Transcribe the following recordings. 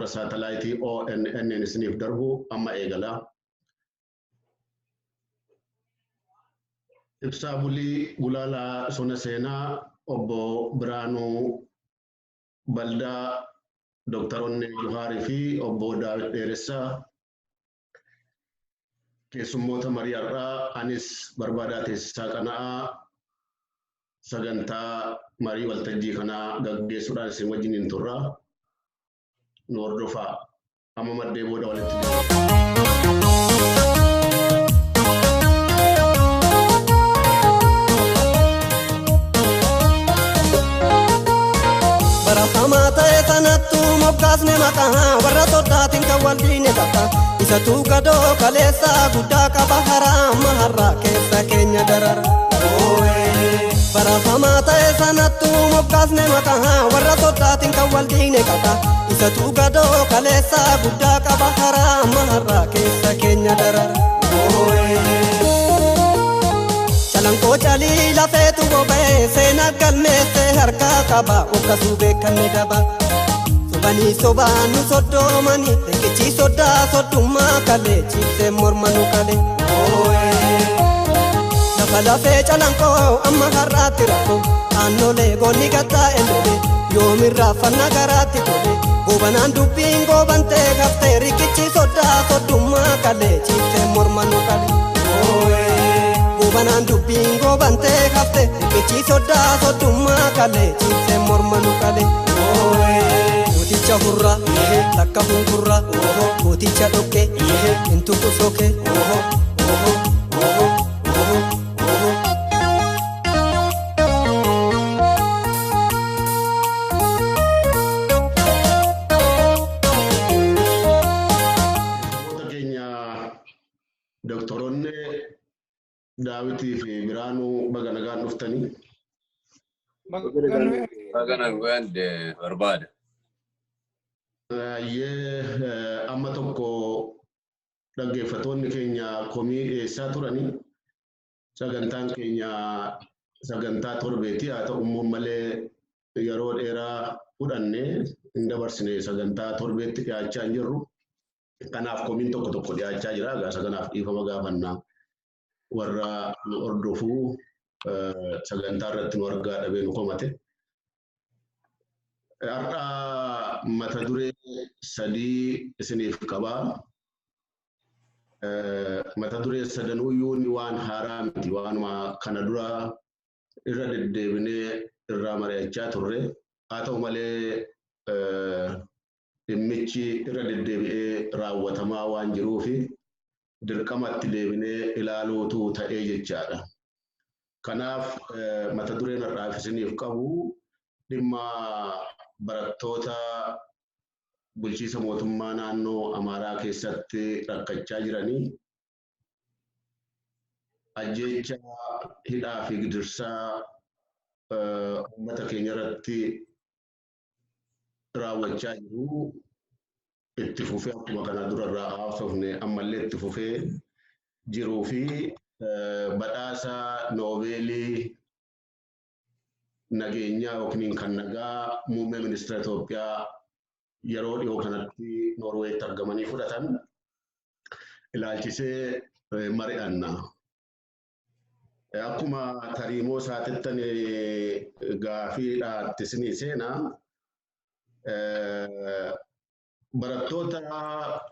Toora saatalaayitii ONN isiniif darbu amma eegala. Ibsaa Bulii Gulaalaa Sona Seenaa, Obbo Biraanuu Baldaa, Dooktar Onnee Juhaarii fi Obbo Daawit Dheeressaa keessummoota marii har'aa, anis Barbaadaa Teessisaa Qana'aa sagantaa marii waltajjii kanaa gaggeessuudhaan isin wajjin hin turra. Nu hordofaa. Amma maddee booda walitti deebina. Barafamaa ta'e sanattuu moggaasne maqaa, warra soddaatiin kan wal diine takka. Isatu gadoo kaleessaa guddaa qaba, haraama har'aa keessa keenya darara. Barafamaa ta'e sanattuu moggaasne maqaa, warra soddaatiin kan wal diine takka. Isatu gadoo kaleessaa guddaa qaba, haraama har'aa keessa keenya darara. Calanqoo calii lafeetu boba'ee, seenaa galmeessee harkaa qaba, okkasuu beekanne daba. Sobanii sobaan nu soddoomanii, riqichi soddaa soddummaa kalee ciibsee morma nu kalee. Lafa lafee calanqoo amma har'aatti rakkoo, aannolee goonni gattaa'e lolee, yoomirraa fanna garaatti tole. Goobanaan dubbiin goobantee haftee, riqichi soddaa soddummaa kalee ciibsee morma nu kalee. Goobanaan dubbiin goobantee hafte, riqichi soddaa soddummaa kalee ciibsee morma nu kalee. Gooticha hurraa takka hunkurraa, gooticha dhoqqee intuqu sokee. Keessummoota keenya Doktoroonni Daawitii fi Biraanuu, baga nagaan dhuftanii. Baga nagaan barbaada. Baay'ee amma tokko dhaggeeffattoonni keenya komii dhiyeessaa turanii, sagantaan keenya sagantaa torbeeti, haa ta'u immoo malee yeroo dheeraa fudhannee hin dabarsine, sagantaa torbeetti dhiyaachaa hin jirru. Kanaaf komiin tokko tokko dhiyaachaa jira. Egaa isa kanaaf dhiifama gaafannaa, warra nu hordofuu sagantaa irratti nu argaa dhabee nu komate. Har'a mata duree sadii isiniif qabaa. Mata duree sadanuuyyuu inni waan haaraa miti. Waanuma kana dura irra deddeebinee irraa mari'achaa turre. Haa ta'u malee dhimmichi irra deddeebi'ee raawwatamaa waan jiruufi dirqamatti deebinee ilaaluutu ta'ee jechaadha. Kanaaf mata dureen har'aaf isiniif qabu dhimma barattoota bulchiisa mootummaa naannoo Amaaraa keessatti rakkachaa jiranii, ajjeecha, hidhaa fi gidirsaa uummata keenya irratti raawwachaa jiru itti fufee, akkuma kana dura irraa haasofne ammallee itti fufee jiruu fi badhaasa noobeelii nageenyaa yookiin kan nagaa muummee ministeera Itoophiyaa yeroo dhiyoo kanatti Noorweetti argamanii fudhatan ilaalchisee mari'anna. Akkuma tariimoo isaatittan gaafiidhaatti isinii seenaa, barattoota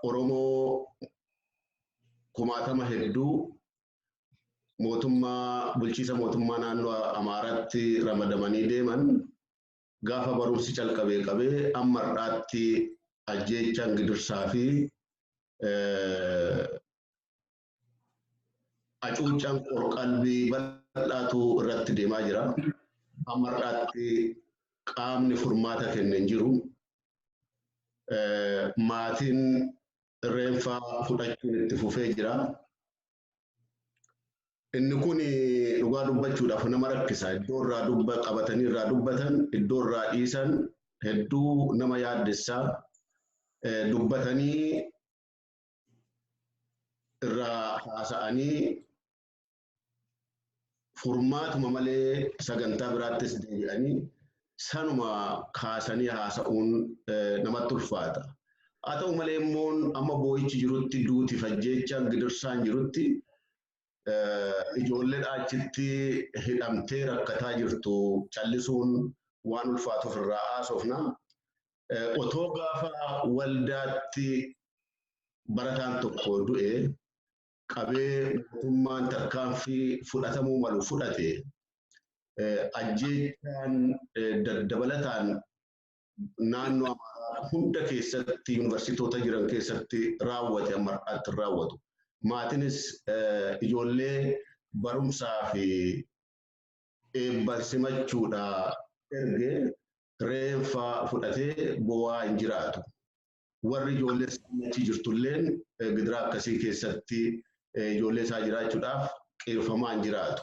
Oromoo kumaatama hedduu mootummaa bulchiisa mootummaa naannoo Amaaraatti ramadamanii deeman gaafa barumsi calqabee qabee amma har'aatti ajjeechaan, gidirsaa fi hacuuccaan qorqalbii bal'aatu irratti deemaa jira. Amma har'aatti qaamni furmaata kenne hin jiru. Maatiin reenfaa fudhachuun itti fufee jira. Inni kun dhugaa dubbachuudhaaf nama rakkisa. Iddoo irraa dubba qabatanii irraa dubbatan, iddoo irraa dhiisan hedduu nama yaaddessaa. Dubbatanii irraa haasa'anii furmaatuma malee sagantaa biraattis deebi'anii sanuma kaasanii haasa'uun namatti ulfaata. Haa ta'u malee immoo amma boo'ichi jirutti duuti fajjeechaan gidirsaan jirutti ijoolleen achitti hidhamtee rakkataa jirtu callisuun waan ulfaatuuf irraa haasofna. Otoo gaafa waldaatti barataan tokko du'e qabee mootummaan tarkaanfii fudhatamuu malu fudhate ajjeechaan daddabalataan naannoo Amaaraa hunda keessatti yuunivarsiitota jiran keessatti raawwate amma har'aatti raawwatu. Maatiinis ijoollee barumsaa fi eebban simachuudhaa ergee reenfa fudhatee boo'aa hin jiraatu. Warri ijoollee isaanii achi jirtulleen gidiraa akkasii keessatti ijoollee isaa jiraachuudhaaf qeerfamaa hin jiraatu.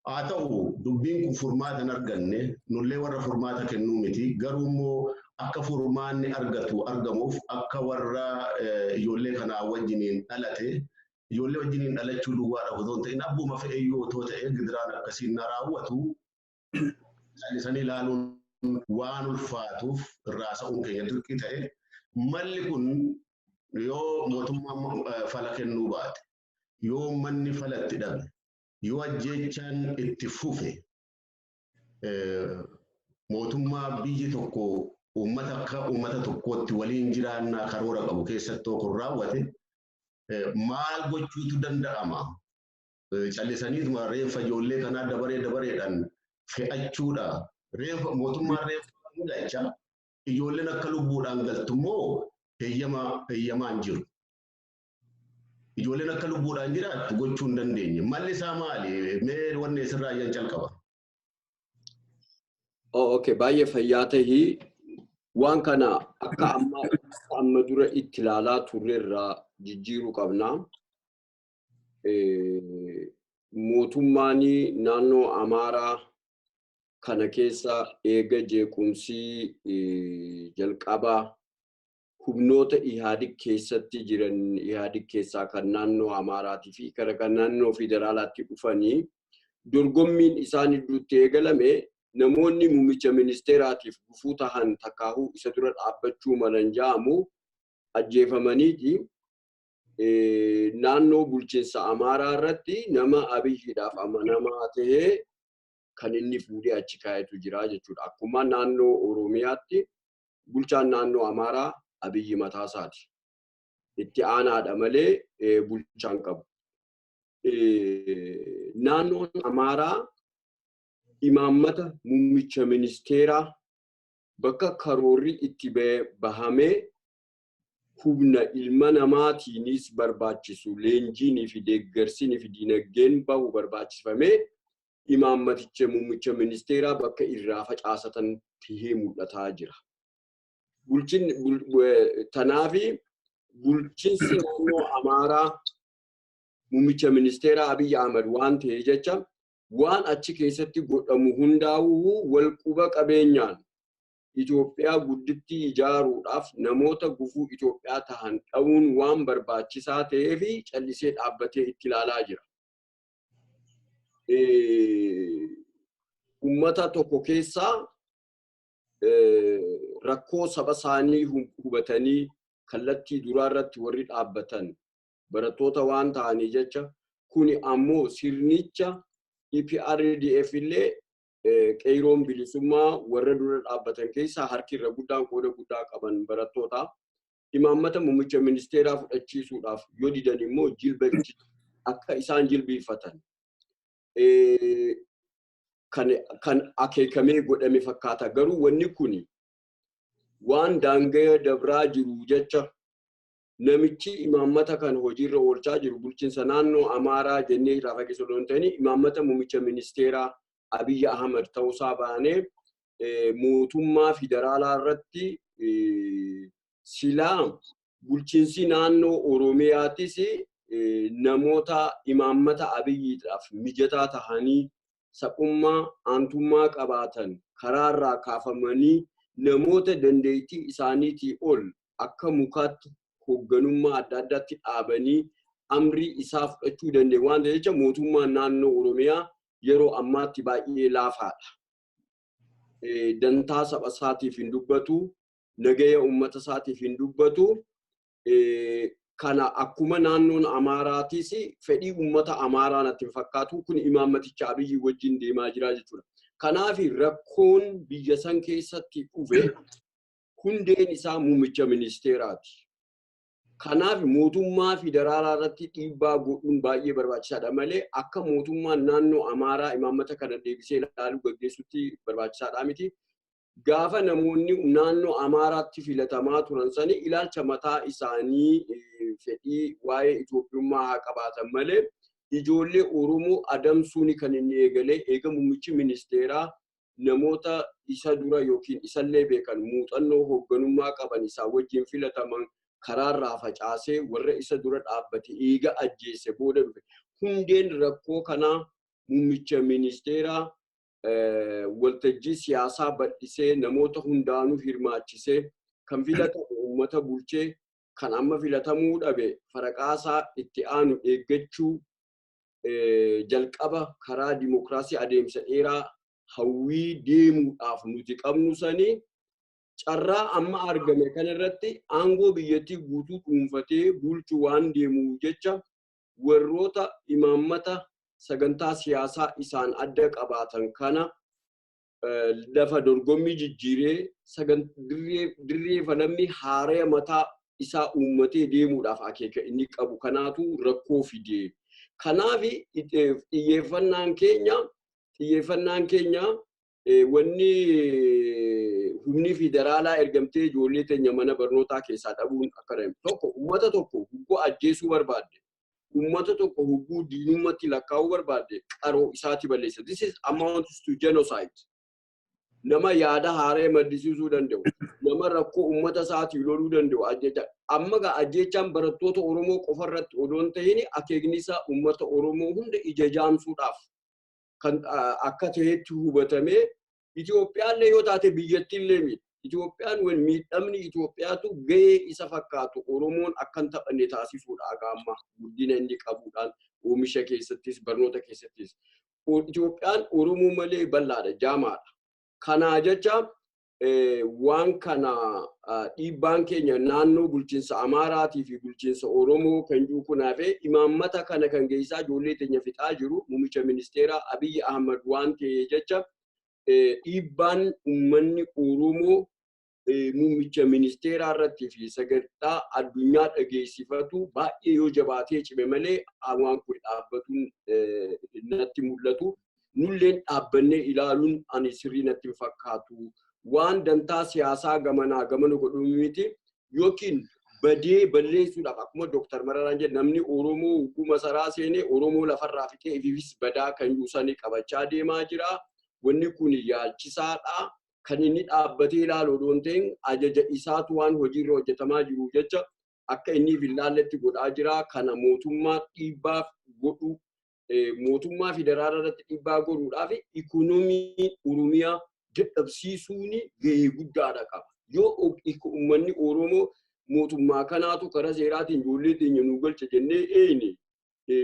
Haa ta'u dubbiin kun furmaata hin arganne nullee warra furmaata kennuu miti garuu immoo akka furmaanni argatu argamuuf akka warra ijoollee kanaa wajjiniin dhalate ijoollee wajjiniin dhalachuu duwwaadhaaf otoo hin ta'in abbuma fe'eeyyuu otoo ta'e gidiraan akkasiin na raawwatu callisanii ilaaluun waan ulfaatuuf irraa sa'uun keenya dirqii ta'e malli kun yoo mootummaan fala kennuu baate yoo manni fala itti dhabe yoo ajjeechaan itti fufe mootummaa biyyi tokko uummata akka uummata tokkootti waliin jiraannaa karoora qabu keessattuu kun raawwate maal gochuutu danda'ama? Callisaniituma reenfa ijoollee kanaa dabaree dabareedhaan fe'achuudha. Reenfa mootummaan reenfa mul'achaa ijoolleen akka lubbuudhaan galtu immoo heeyyamaan jiru. Ijoolleen akka lubbuudhaan jiraattu gochuu hin dandeenye. Malli isaa maali? Mee wanni asirraa ayyan calqaba. Oh, okay. Baay'ee fayyaa tahii waan kana akka amma dura itti ilaalaa turreerraa jijjiiruu qabna. Mootummaan naannoo Amaaraa kana keessa eega jeequmsi jalqabaa humnoota Ihaadig keessatti jiran Ihaadig keessaa kan naannoo Amaaraatii fi kan naannoo federaalaatti dhufanii dorgommiin isaan gidduutti eegalame namoonni muummicha ministeeraatiif gufuu tahan takkaahuu isa dura dhaabbachuu malan ja'amu ajjeefamaniiti. Naannoo bulchiinsa Amaaraa irratti nama Abiyyiidhaaf amanamaa tahee kan inni fuudhee achi kaa'etu jira jechuudha. Akkuma naannoo Oromiyaatti bulchaan naannoo Amaaraa Abiyyi mataa isaati. Itti aanaadha malee bulchaan qabu. Naannoon Amaaraa imaammata muummicha ministeeraa bakka karoorri itti bahamee humna ilma namaatiinis barbaachisu leenjiinii fi deeggarsiinii fi diinagdeen bahu barbaachifamee imaammaticha muummicha ministeeraa bakka irraa facaasatan tahee mul'ataa jira. Tanaafi bulchiinsi naannoo Amaaraa muummicha ministeeraa Abiyyi Ahmad waan ta'e jecha waan achi keessatti godhamu hundaa'uu walquba qabeenyaan Itoophiyaa guddittii ijaaruudhaaf namoota gufuu Itoophiyaa tahan dhabuun waan barbaachisaa ta'ee fi callisee dhaabbatee itti ilaalaa jira. Uummata tokko keessaa rakkoo saba isaanii hubatanii kallattii duraa irratti warri dhaabbatan barattoota waan ta'anii jecha kuni ammoo sirnicha EPRDF illee qeeroon bilisummaa warra dura dhaabbatan keessaa harki irra guddaan qooda guddaa qaban barattoota. Imaammata muummicha ministeeraa fudhachiisuudhaaf yoo didan immoo jilba akka isaan jilbiifatan kan akeekamee godhame fakkaata. Garuu wanni kuni waan daangaa dabraa jiru jecha namichi imaammata kan hojiirra oolchaa jiru bulchiinsa naannoo Amaaraa jennee irraa fageessuu osoo hin ta'in imaammata muummicha ministeeraa Abiyyi Ahmad ta'uusaa baanee mootummaa federaalaa irratti silaa bulchiinsi naannoo Oromiyaatis namoota imaammata Abiyyiidhaaf mijataa tahanii saqummaa aantummaa qabaatan karaarraa kaafamanii namoota dandeettii isaaniitii ol akka mukaatti hoogganummaa adda addaatti dhaabanii amrii isaa fudhachuu danda'e waan ta'eef jecha mootummaan naannoo Oromiyaa yeroo ammaatti baay'ee laafaadha. Dantaa saba isaatiif hin dubbatu. Nagaya uummata isaatiif hin dubbatu. Kana akkuma naannoon Amaaraatis fedhii uummata Amaaraa natti hin fakkaatu. Kun imaammaticha Abiyyi wajjin deemaa jira jechuudha. Kanaaf rakkoon biyya san keessatti dhufe hundeen isaa muummicha ministeeraati. Kanaaf mootummaa federaalaa irratti dhiibbaa godhuun baay'ee barbaachisaadha malee akka mootummaan naannoo Amaaraa imaammata kana deebisee ilaaluu gaggeessutti barbaachisaadha miti. Gaafa namoonni naannoo Amaaraatti filatamaa turan sani ilaalcha mataa isaanii fedhii waa'ee Itoophiyummaa haa qabaatan malee ijoollee Oromoo adamsuun kan inni eegalee eega muummichi ministeeraa namoota isa dura yookiin isallee beekan muuxannoo hoogganummaa qaban isaa wajjin filataman karaarraa facaasee warra isa dura dhaabbate eega ajjeese booda dhufe. Hundeen rakkoo kanaa muummicha ministeeraa waltajjii siyaasaa bal'isee namoota hundaanuu hirmaachisee kan filatamu uummata bulchee kan amma filatamuu dhabe faraqaasaa itti aanu eeggachuu jalqaba karaa dimokiraasii adeemsa dheeraa hawwii deemuudhaaf nuti qabnu sanii carraa amma argame kanarratti aangoo biyyattii guutuu dhuunfatee bulchuu waan deemuu jecha warroota imaammata sagantaa siyaasaa isaan adda qabaatan kana lafa dorgommii jijjiiree dirree falammii haaraya mataa isaa uummatee deemuudhaaf akeeka inni qabu kanaatu rakkoo fide. Kanaaf xiyyeeffannaan keenya wanni humni federaalaa ergamtee ijoollee teenya mana barnootaa keessaa dhabuun akka tokko uummata tokko hugguu ajjeesuu barbaadde, uummata tokko hugguu diinummatti lakkaa'uu barbaadde, qaroo isaati balleessa. This is amount to genocide. Nama yaada haaraa maddisiisuu danda'u, nama rakkoo uummata isaatii loluu danda'u ajjecha. Amma gaa ajjechaan barattoota Oromoo qofarratti odoo hin tahin akeekni isaa uummata Oromoo hunda ija jaamsuudhaaf kan akka ta'etti hubatamee Itoophiyaallee yoo taate biyyattiillee miidha. Itoophiyaan wan miidhamni Itoophiyaatu gahee isa fakkaatu Oromoon akka hin taphanne taasisuudha aga amma guddina inni qabuudhaan oomisha keessattis barnoota keessattis. Itoophiyaan Oromoo malee bal'aadha, jaamaadha. Kanaa jecha waan kana dhiibbaan keenya naannoo bulchiinsa Amaaraatii fi bulchiinsa Oromoo kan jiru kunaafee imaammata kana kan geessaa ijoollee teenya fixaa jiru muummicha ministeeraa Abiyyi Ahmad waan ta'e jecha dhiibbaan uummanni Oromoo muummicha ministeeraa irratti fi sagantaa addunyaa dhageessifatu baay'ee yoo jabaatee cime malee waan kun dhaabbatuun natti mul'atu. Nulleen dhaabbannee ilaaluun ani sirrii natti hin fakkaatu. Waan dantaa siyaasaa gamanaa gamana godhuu miti yookiin badee balleessuudhaaf akkuma Dooktar Mararaan jedhe namni Oromoo hogguu masaraa seenee Oromoo lafarraa fixee ifiifis badaa kan jiru sanii qabachaa deemaa jira. Wanni kun yaachisaadha. Kan inni dhaabbatee ilaalu odoo hin ta'in ajaja isaatu waan hojiirra hojjetamaa jiru jecha akka inni hin laalletti godhaa jira. Kana mootummaa dhiibbaa godhu, mootummaa federaalaa irratti dhiibbaa godhuudhaaf ikoonoomii Oromiyaa dadhabsiisuun gahee guddaadha qaba. Yoo uummanni Oromoo mootummaa kanaatu karaa seeraatiin ijoollee teenya nu galcha jennee eeyne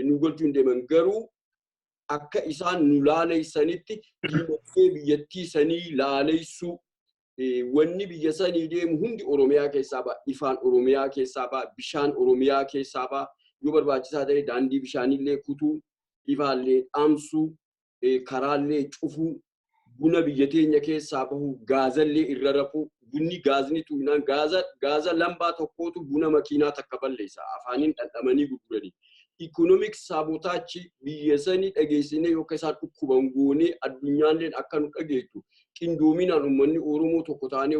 nu galchuu hin deeman, garuu akka isaan nu laaleessanitti diinagdee biyyattii sanii laaleessuu, wanni biyya sanii deemu hundi Oromiyaa keessaa ba'a. Ifaan Oromiyaa keessaa ba'a. Bishaan Oromiyaa keessaa ba'a. Yoo barbaachisaa ta'e daandii bishaanillee kutuu, ifaallee dhaamsuu, karaallee cufuu, buna biyya teenya keessaa bahu, gaazallee irra rafuu, bunni gaazni tuunaan gaaza lambaa tokkootu buna makiinaa takka balleessa. Afaaniin dhandhamanii gurguranii. Economic sabotage biyya sanii dhageessinee yookaan isaan dhukkuban goonee addunyaalleen akka nu dhageettu qindoominaan uummanni Oromoo tokko taanee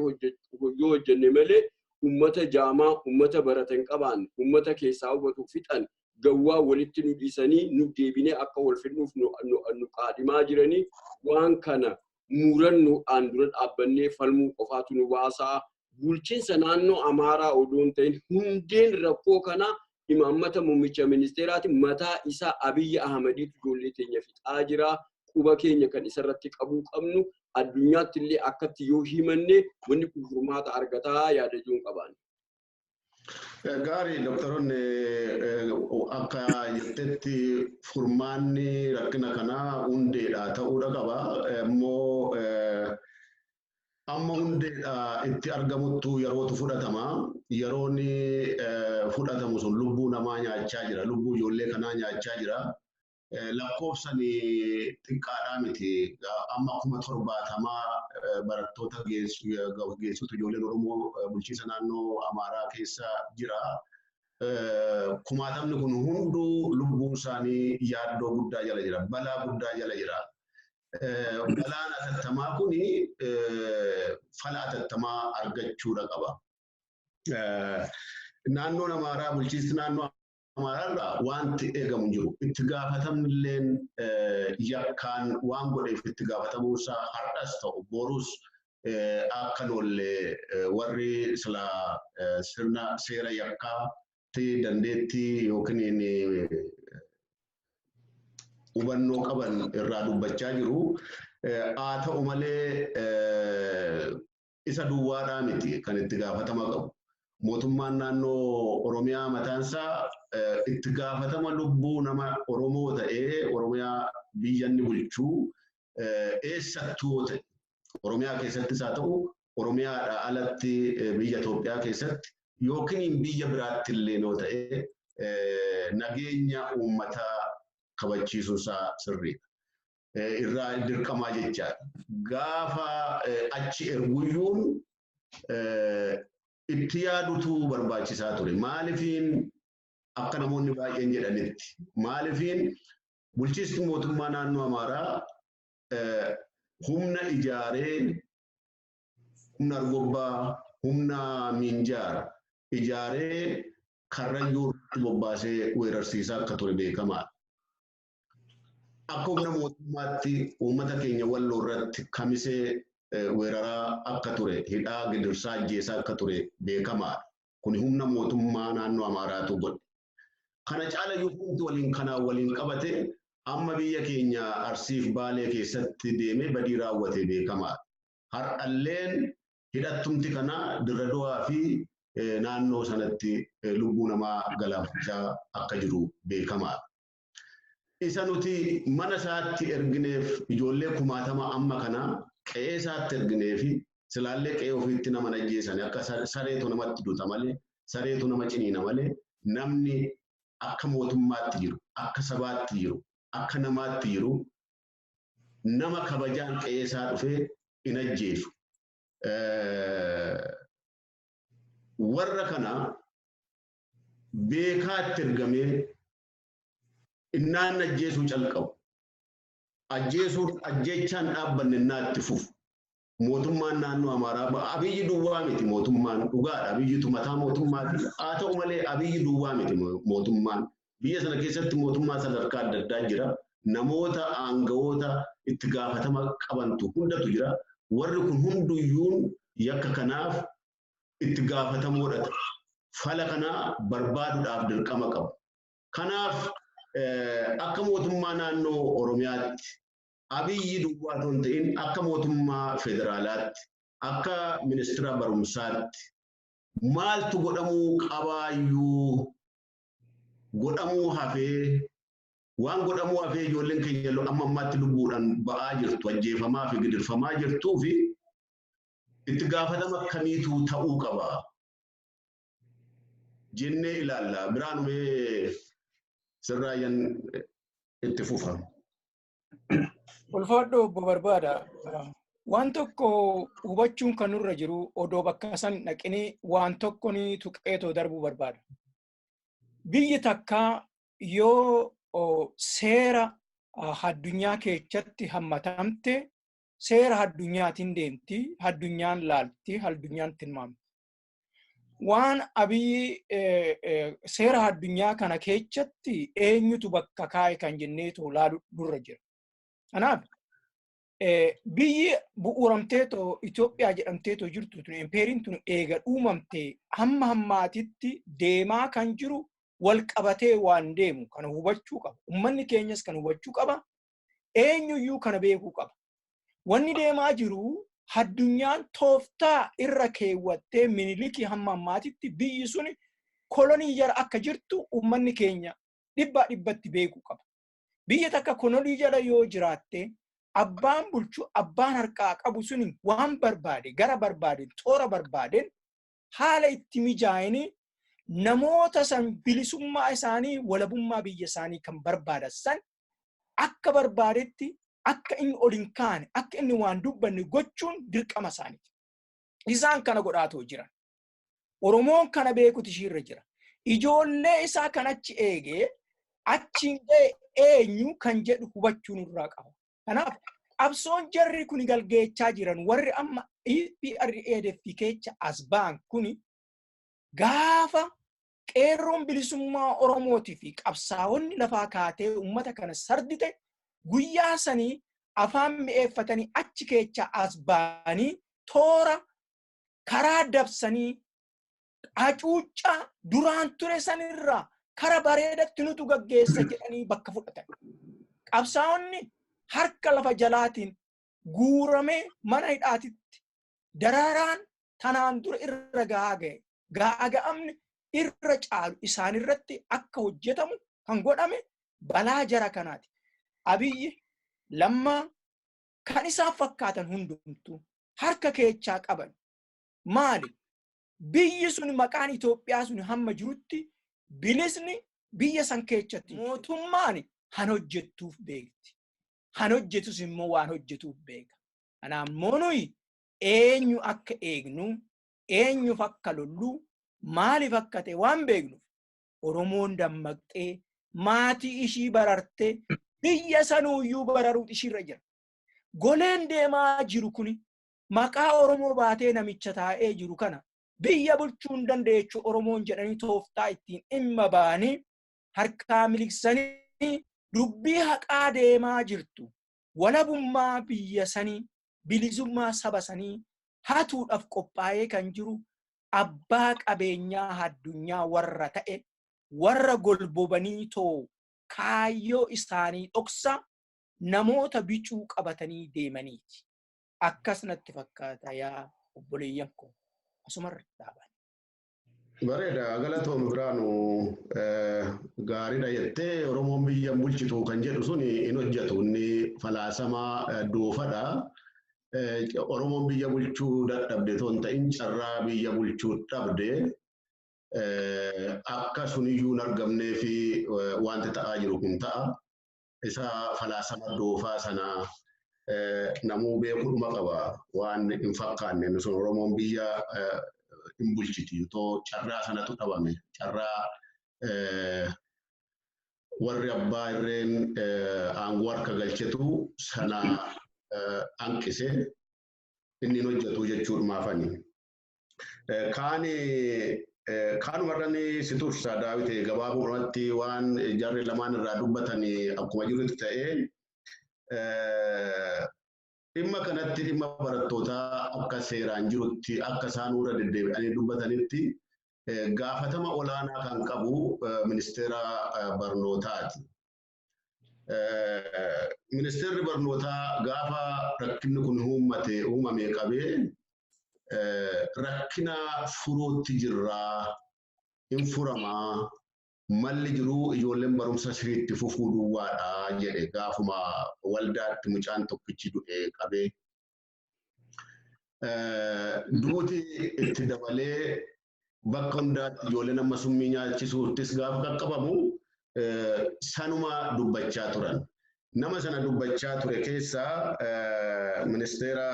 yoo hojjenne malee uummata jaamaa, uummata barate hin qabaanne, uummata keessaa hubatu fixan gawwaa walitti nu dhiisanii nu deebinee akka wal fidnuuf nu qaadimaa jiranii waan kana murannoodhaan dura dhaabbannee falmuu qofaatu nu baasaa. Bulchiinsa naannoo Amaaraa odoo hin ta'in hundeen rakkoo kanaa imaammata muummicha ministeeraati, mataa isaa Abiyyi Ahmadiitu ijoollee teenya fixaa jira. Quba keenya kan isarratti qabuu qabnu addunyaatti illee akkatti yoo himanne wanni kun furmaata argataa yaada jiruun qabaan. Gaarii, doktoroonni, akka jettetti furmaanni rakkina kanaa hundeedha ta'uudha qaba. Immoo Amma hundeedha itti argamuttu yerootu fudhatama. Yeroon fudhatamu sun lubbuu namaa nyaachaa jira. Lubbuu ijoollee kanaa nyaachaa jira. Lakkoofsan xiqqaadhaa miti. Amma 70,000 barattoota geessutu ijoolleen Oromoo bulchiinsa naannoo Amaaraa keessa jira. Kumaatamni kun hunduu lubbuun isaanii yaaddoo guddaa jala jira. Balaa guddaa jala jira. Balaan atattamaa kun fala atattamaa argachuudha qaba. Naannoon Amaaraa, bulchiinsi naannoo Amaaraarraa wanti eegamu hin jiru. Itti gaafatamni illeen yakkaan waan godheef itti gaafatamuusaa har'as ta'u borus akka noollee warri silaa sirna seera yakkaatti dandeettii yookiin hubannoo qaban irraa dubbachaa jiru. Haa ta'u malee isa duwwaadhaa miti kan itti gaafatama qabu. Mootummaan naannoo Oromiyaa mataansaa itti gaafatama lubbuu nama Oromoo ta'ee Oromiyaa biyya inni bulchuu eessattuu ta'e Oromiyaa keessattis haa ta'u Oromiyaadhaa alatti biyya Itoophiyaa keessatti yookiin biyya biraatti illee yoo ta'e nageenya uummataa kabachiisuusaa sirriidha. Irraa dirqamaa jechaadha. Gaafa achi erguyyuun itti yaadutu barbaachisaa ture. Maalifiin akka namoonni baay'een jedhanitti maalifiin bulchiinsi mootummaa naannoo Amaaraa humna ijaaree, humna Argobbaa, humna Minjaar ijaaree Karrayyuu irratti bobbaasee weerarsiisaa akka ture beekamaadha. Akka humna mootummaatti uummata keenya Walloo irratti Kamisee weeraraa akka ture, hidhaa gidirsaa ajjeesaa akka ture beekamaadha. Kun humna mootummaa naannoo Amaaraatu godhe. Kana caalayyuu hundi waliin kanaan waliin qabate amma biyya keenya Arsiif Baalee keessatti deemee badii raawwate beekamaadha. Har'alleen hidhattumti kana Dirra Dawaa fi naannoo sanatti lubbuu namaa galaafachaa akka jiru beekamaadha. Isa nuti mana isaatti ergineef ijoollee kumaatama amma kana qe'ee isaatti ergineefi silaallee qe'ee ofiitti nama ajjeesan akka sareetu namatti duta malee, sareetu nama ciniina malee, namni akka mootummaatti jiru, akka sabaatti jiru, akka namaatti jiru nama kabajaan qe'ee isaa dhufee hin ajjeesu. Warra kana beekaatti ergamee innaan ajjeesuu calqabu. Ajjeesuun ajjeechaan dhaabbanne innaa itti fufu. Mootummaan naannoo Amaaraa Abiyyi duwwaa miti mootummaan dhugaadha. Abiyyitu mataa mootummaati. Haa ta'u malee Abiyyi duwwaa miti mootummaan. Biyya sana keessatti mootummaa sadarkaa adda addaa jira. Namoota aangawoota itti gaafatama qabantu hundatu jira. Warri kun hunduyyuun yakka kanaaf itti gaafatamoodha. Fala kanaa barbaaduudhaaf dirqama qabu. Kanaaf akka mootummaa naannoo Oromiyaatti Abiyyi duwwaa otoo hin ta'in akka mootummaa federaalaatti, akka ministeera barumsaatti maaltu godhamuu qabaayyuu godhamuu hafee waan godhamuu hafee ijoolleen keenya amma ammaatti lubbuudhaan ba'aa jirtu, ajjeefamaa fi gidirfamaa jirtuu fi itti gaafatama akkamiitu ta'uu qaba jennee ilaalla. Biraanumee sirraayyan itti fufa. Ulfaadhu obbo Barbaada. Waan tokko hubachuun kan nurra jiru odoo bakka san dhaqinee waan tokko ni tuqeetoo darbuu barbaada. Biyyi takka yoo seera addunyaa keessatti hammatamte seera addunyaatiin deemti, addunyaan laalti, addunyaan tilmaamti. Waan Abiyyi seera addunyaa kana keessatti eenyutu bakka kaa'e kan jenneetoo laalu nurra jira. Kanaaf biyyi bu'uuramteetoo Itoophiyaa jedhamteetoo jirtu tun, empeeriin tun eega uumamtee hamma hammaatitti deemaa kan jiru wal qabatee waan deemu kana hubachuu qaba. Uummanni keenyas kan hubachuu qaba. Eenyuyyuu kana beekuu qaba. Wanni deemaa jiru addunyaan tooftaa irra keewwattee Minilikii hamma ammaatitti biyyi sun kolonii jala akka jirtu uummanni keenya dhibbaa dhibbatti beekuu qaba. Biyya takka kolonii jala yoo jiraatte Abbaan bulchu abbaan harkaa qabu suni waan barbaade gara barbaadeen toora barbaadeen haala itti mijaa'anii namoota san bilisummaa isaanii walabummaa biyya isaanii kan barbaadan san akka barbaadetti akka inni ol hin kaane akka inni waan dubbanne gochuun dirqama isaaniiti. Isaan kana godhaatoo jiran. Oromoon kana beekutu ishiirra jira. Ijoollee isaa kan achi eegee achiin ga'e eenyu kan jedhu hubachuu nurraa qaba. Kanaaf qabsoon jarri kuni galgeechaa jiran warri amma EPRDF keessa as ba'an kuni gaafa qeerroon bilisummaa Oromootii fi qabsaa'onni lafaa kaatee uummata kana sardite guyyaa sanii afaan mi'eeffatanii achi keessa as ba'anii toora karaa dabsanii hacuuccaa duraan ture sanirraa kara bareedatti nutu gaggeessa jedhanii bakka fudhatan. Qabsaa'onni harka lafa jalaatiin guuramee mana hidhaatitti daraaraan tanaan dura irra gahaa ga'e. Gaaga'amni irra caalu isaanirratti akka hojjetamu kan godhame balaa jara kanaati. Abiyyi Lammaa kan isaan fakkaatan hundumtuu harka keechaa qaban maali? Biyyi sun maqaan Itoophiyaa sun hamma jirutti bilisni biyya san keechatti mootummaan han hojjettuuf beekti. Han hojjetus immoo waan hojjetuuf beeka. Kanaammoo nuyi eenyu akka eegnu, eenyuuf akka lollu, maaliif akka ta'e waan beeknuuf Oromoon dammaqxee maatii ishii barartee biyya sanuuyyuu bararuut ishiirra jira. Goleen deemaa jiru kuni maqaa Oromoo baatee namicha taa'ee jiru kana biyya bulchuu hin dandeechu Oromoon jedhanii tooftaa ittiin dhimma ba'anii harkaa miliqsanii dubbii haqaa deemaa jirtu. Walabummaa biyya sanii, bilisummaa saba sanii hatuudhaaf qophaa'ee kan jiru abbaa qabeenyaa addunyaa warra ta'e warra golbobanii too kaayyoo isaanii dhoksa namoota bicuu qabatanii deemaniiti. Akkas natti fakkaata yaa obboleeyyan koo. Asumarra dhaaban. Bareeda galatoom Biraanu gaariidha jettee Oromoon biyya bulchitu kan jedhu sun hin hojjetu inni falaasama doofadha. Oromoon biyya bulchuu dadhabde otoo hin ta'in carraa biyya bulchuu dhabde akka suniyyuu hin argamnee fi wanti ta'aa jiru kun ta'a. Isa falaasama doofaa sana namuu beekuudhuma qaba waan hin fakkaanne sun Oromoon biyya hin bulchiti otoo carraa sanatu dhabame carraa warri abbaa irreen aangoo harka galchetu sana hanqise inni hin hojjetu jechuudhumaafani. Kaanumarran si tursa Daawit gabaabumatti waan jarri lamaan irraa dubbatan akkuma jirutti ta'ee dhimma kanatti dhimma barattootaa akka seeraan jirutti akka isaan irra deddeebi'anii dubbatanitti gaafatama olaanaa kan qabu ministeera barnootaati. Ministeerri barnootaa gaafa rakkinni kun uumame qabee rakkina furuutti jirraa hin furamaa malli jiruu ijoolleen barumsa sirriitti fufuu duwwaadha jedhe gaafuma waldaatti mucaan tokkichi du'e qabee. Duuti itti dabalee bakka hundaatti ijoolleen amma summii nyaachisuuttis gaafa qaqqabamu sanuma dubbachaa turan. Nama sana dubbachaa ture keessaa ministeera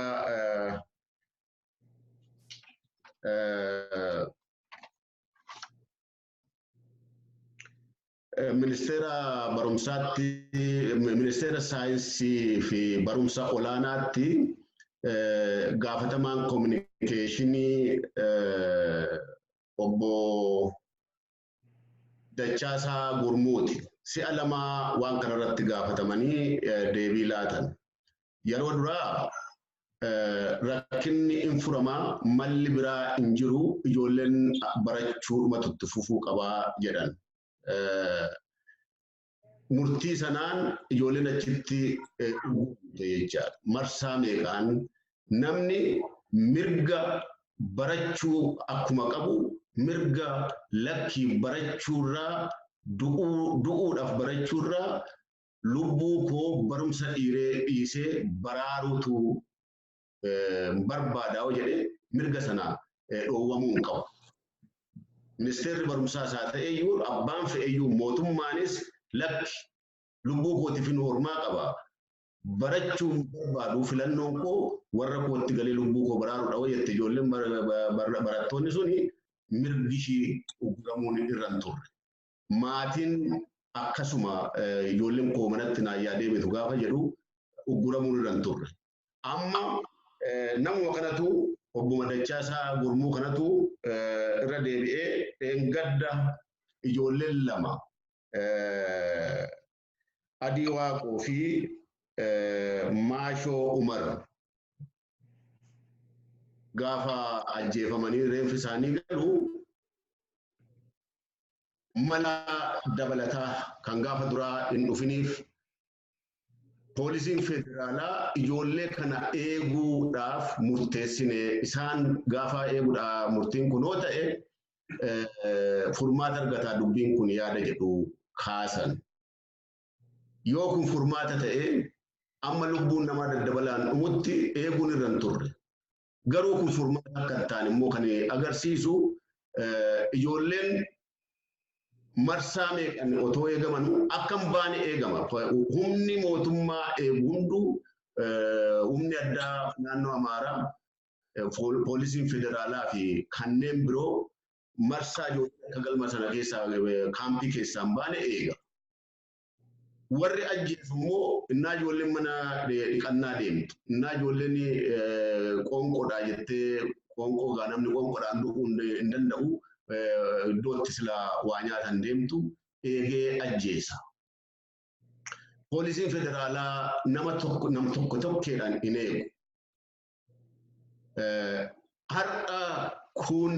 ministeera barumsaatti ministeera saayinsii fi barumsa olaanaatti gaafatamaan kominikeeshinii obbo Dachaasaa Gurmuuti. Si'a lama waan kanarratti gaafatamanii deebii laatan. Yeroo duraa rakkinni hin furamaa malli biraa hin jiru ijoolleen barachuudhumatu itti fufuu qabaa jedhan. Murtii sanaan ijoolleen achitti guute jechaadha. Marsaa meeqaan namni mirga barachuu akkuma qabu mirga lakkii barachuurraa du'uudhaaf barachuurraa Lubbuu koo barumsa dhiisee baraaruutu barbaadaa jedhee mirga sana dhoowwamuu hin qabu. Ministeerri barumsaa isaa ta'eyyuu abbaan fe'eyyuu mootummaanis lakki lubbuu kootiif hin hormaa qaba. Barachuun barbaadu filannoon koo warra kootti galee lubbuu koo baraaruudha jette ijoolleen barattoonni suni mirgi ishii ugguramuun irra hin turre. Maatiin akkasuma ijoolleen koo manatti naayyaa deebitu gaafa jedhu ugguramuun irra hin turre. Amma namuma kanatu obbo Madachaasaa Gurmuu kanatu irra deebi'ee dheengadda ijoolleen lama Adii Waaqoo fi Maashoo Umar gaafa ajjeefamanii reenfi isaanii galu mala dabalataa kan gaafa duraa hin dhufiniif poolisiin federaalaa ijoollee kana eeguudhaaf murteessine isaan gaafa eeguudhaaf murtiin kunoo ta'e furmaata argataa dubbiin kun yaada jedhu kaasan. Yoo kun furmaata ta'e amma lubbuun namaa daddabalaan dhumutti eeguun irra hin turre. Garuu kun furmaata akka hin taane immoo kan agarsiisu ijoolleen marsaa meeqan otoo eegamanuu akka hin baane eegama. Humni mootummaa eegu hunduu humni addaa naannoo Amaaraa poolisiin federaalaa fi kanneen biroo marsaa ijoollee akka galma sana keessaa kaampii keessaa hin baane eega. Warri ajjeesu immoo innaa ijoolleen mana dhiqannaa deemtu, innaa ijoolleen qoonqoodhaa jettee qoonqoo gaa namni qoonqoodhaan du'uu hin danda'u iddootti silaa waa nyaatan deemtu eegee ajjeesa. Poolisiin federaalaa nama tokko tokkeedhaan hin eegu. Har'a kun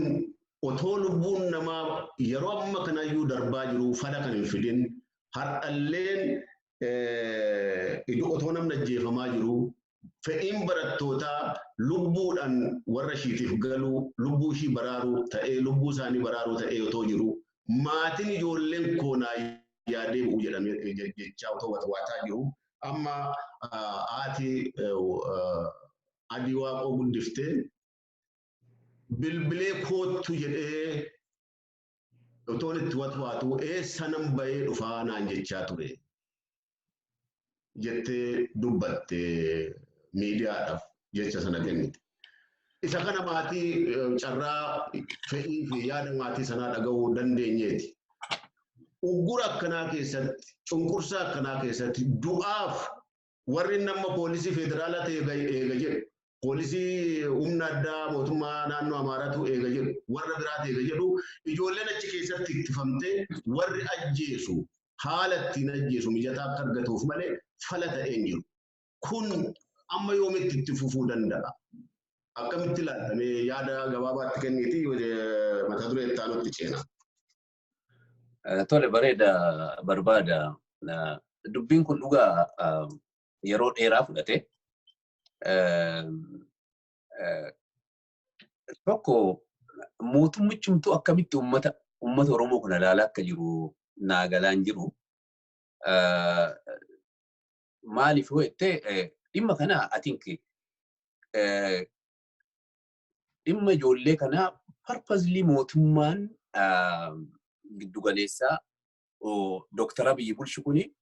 otoo lubbuun namaa yeroo amma kanaayyuu darbaa jiru fala kan hin fidin har'alleen otoo namni ajjeefamaa jiru fedhiin barattootaa lubbuudhaan warra ishiitiif galuu lubbuu ishii baraaruu ta'ee lubbuu isaanii baraaruu ta'ee otoo jiru maatiin ijoolleen koonaa yaadee bu'u jedhamee jechaa otoo watwaataa jiru amma haati Adii Waaqoo guddiftee bilbilee koottu jedhee otoon itti watwaatu eessa nan bahee dhufaa naan jechaa ture jettee dubbatte miidiyaadhaaf jecha sana kennite. Isa kana maatii carraa fedhii fi yaada maatii sanaa dhaga'uu dandeenyeeti. Uggura akkanaa keessatti, cunqursaa akkanaa keessatti du'aaf warri nama poolisii federaalaa ta'e eega jedhu, poolisii humna addaa mootummaa naannoo Amaaraatu eega jedhu, warra biraatu eega jedhu, ijoolleen achi keessatti ittifamtee warri ajjeesu haala ittiin ajjeesu mijataa akka argatuuf malee fala ta'ee hin jiru. Kun amma yoomitti itti fufuu danda'a? Akkamitti ilaaltamee yaada gabaabaatti kenniiti mata duree itti aanutti ceena. Tole bareeda barbaada. Dubbiin kun dhugaa yeroo dheeraa fudhate. Tokko mootummichumtuu akkamitti uummata Oromoo kana ilaalaa akka jiru naa galaan jiru. Maaliif yoo jettee dhimma kana I think dhimma ijoollee kanaa purposely mootummaan giddugaleessaa Dooktar Abiyyi bulchu kuni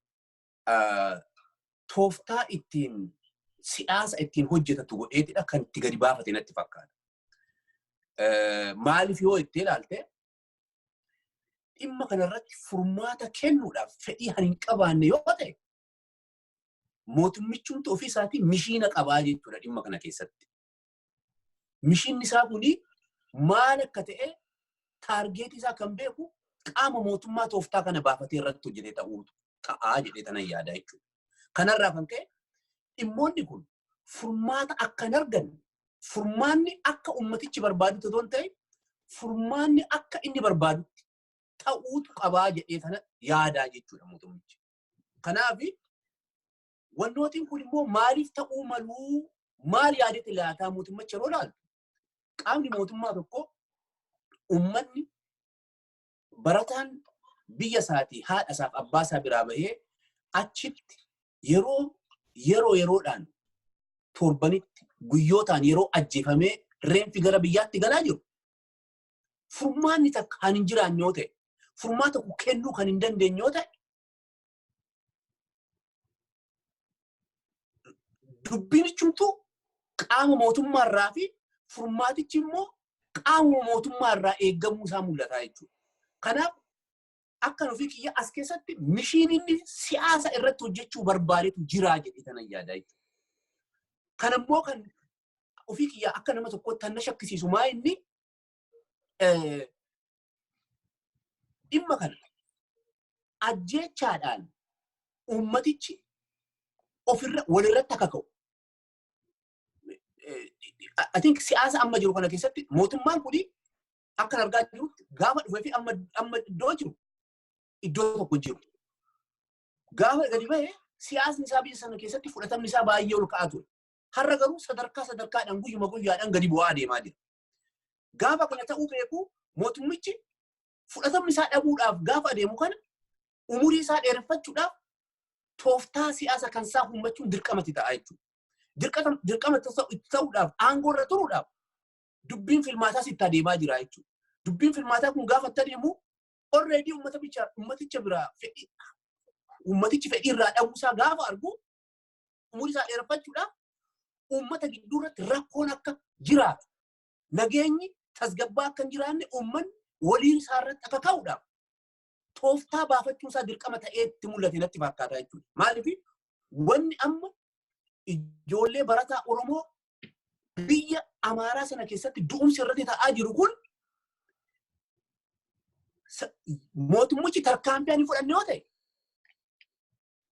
tooftaa ittiin siyaasa ittiin hojjetatu godheetidha kan itti gadi baafate natti fakkaata. Maaliif yoo jettee ilaalte dhimma kanarratti furmaata kennuudhaaf fedhii kan hin qabaanne yoo ta'e mootummichumtu ofii isaatii mishiina qabaa jechuudha dhimma kana keessatti. Mishiinni isaa kuni maal akka ta'e taargeetii isaa kan beeku qaama mootummaa tooftaa kana baafatee irratti hojjetee ta'uu ta'aa jedhee tanan yaada jechuudha. Kanarraa kan ka'e dhimmoonni kun furmaata akka hin arganne furmaanni akka ummatichi barbaadutti otoo hin ta'in furmaanni akka inni barbaadutti ta'uutu qabaa jedhee tana yaadaa jechuudha mootummichi. Kanaaf wannootiin kun immoo maaliif ta'uu maluu maal yaadetti laataa mootummicha yeroo ilaaltu qaamni mootummaa tokko ummanni barataan biyya isaatii haadha isaaf abbaa isaa biraa bahee Achitti yeroo yeroodhaan torbanitti guyyootaan yeroo ajjeefamee reenfi gara biyyaatti galaa jiru. Furmaanni takka kan hin jiraanne yoo ta'e, furmaata tokko kennuu kan hin dandeenye yoo ta'e, dubbiin qaama mootummaarraa fi furmaatichi immoo qaama mootummaarraa eeggamuu isaa mul'ata jechuudha. Kanaaf akka nufi kiyya as keessatti mishiin inni siyaasa irratti hojjechuu barbaadetu jira jedhee kanan yaada jechuudha. Kanammoo kan ofii kiyya akka nama tokkootti kan na shakkisiisu maa inni dhimma kana ajjeechaadhaan uummatichi ofirra walirratti akka ka'u. I think siyaasa amma jiru kana keessatti mootummaan kuni akka argaa jirutti gaafa dhufee fi amma iddoo jiru iddoo tokko jiru. Gaafa gadi bahee siyaasni isaa biyya sana keessatti fudhatamni isaa baay'ee ol ka'aa ture. Har'a garuu sadarkaa sadarkaadhaan guyyuma guyyaadhaan gadi bu'aa adeemaa jira. Gaafa kana ta'uu beeku mootummichi fudhatamni isaa dhabuudhaaf gaafa adeemu kana umurii isaa dheereffachuudhaaf tooftaa siyaasa kan isaa uummachuun dirqamatti ta'a jechuudha. Dirqama ta'uudhaaf aangoo irra turuudhaaf dubbiin filmaataas itti adeemaa jira jechuudha. Dubbiin filmaataa kun gaafa itti adeemu already uummaticha biraa fedhii uummatichi fedhii irraa dhabuusaa gaafa argu umurii isaa dheereffachuudhaaf uummata gidduu irratti rakkoon akka jiraatu nageenyi tasgabbaa akka hin jiraanne uummanni waliin isaa irratti akka ka'uudhaaf tooftaa baafachuun isaa dirqama ta'ee itti mul'ate natti fakkaata jechuudha. Maaliif wanni amma ijoollee barataa Oromoo biyya Amaaraa sana keessatti du'umsi irratti ta'aa jiru kun mootummichi tarkaanfii ani fudhanne yoo ta'e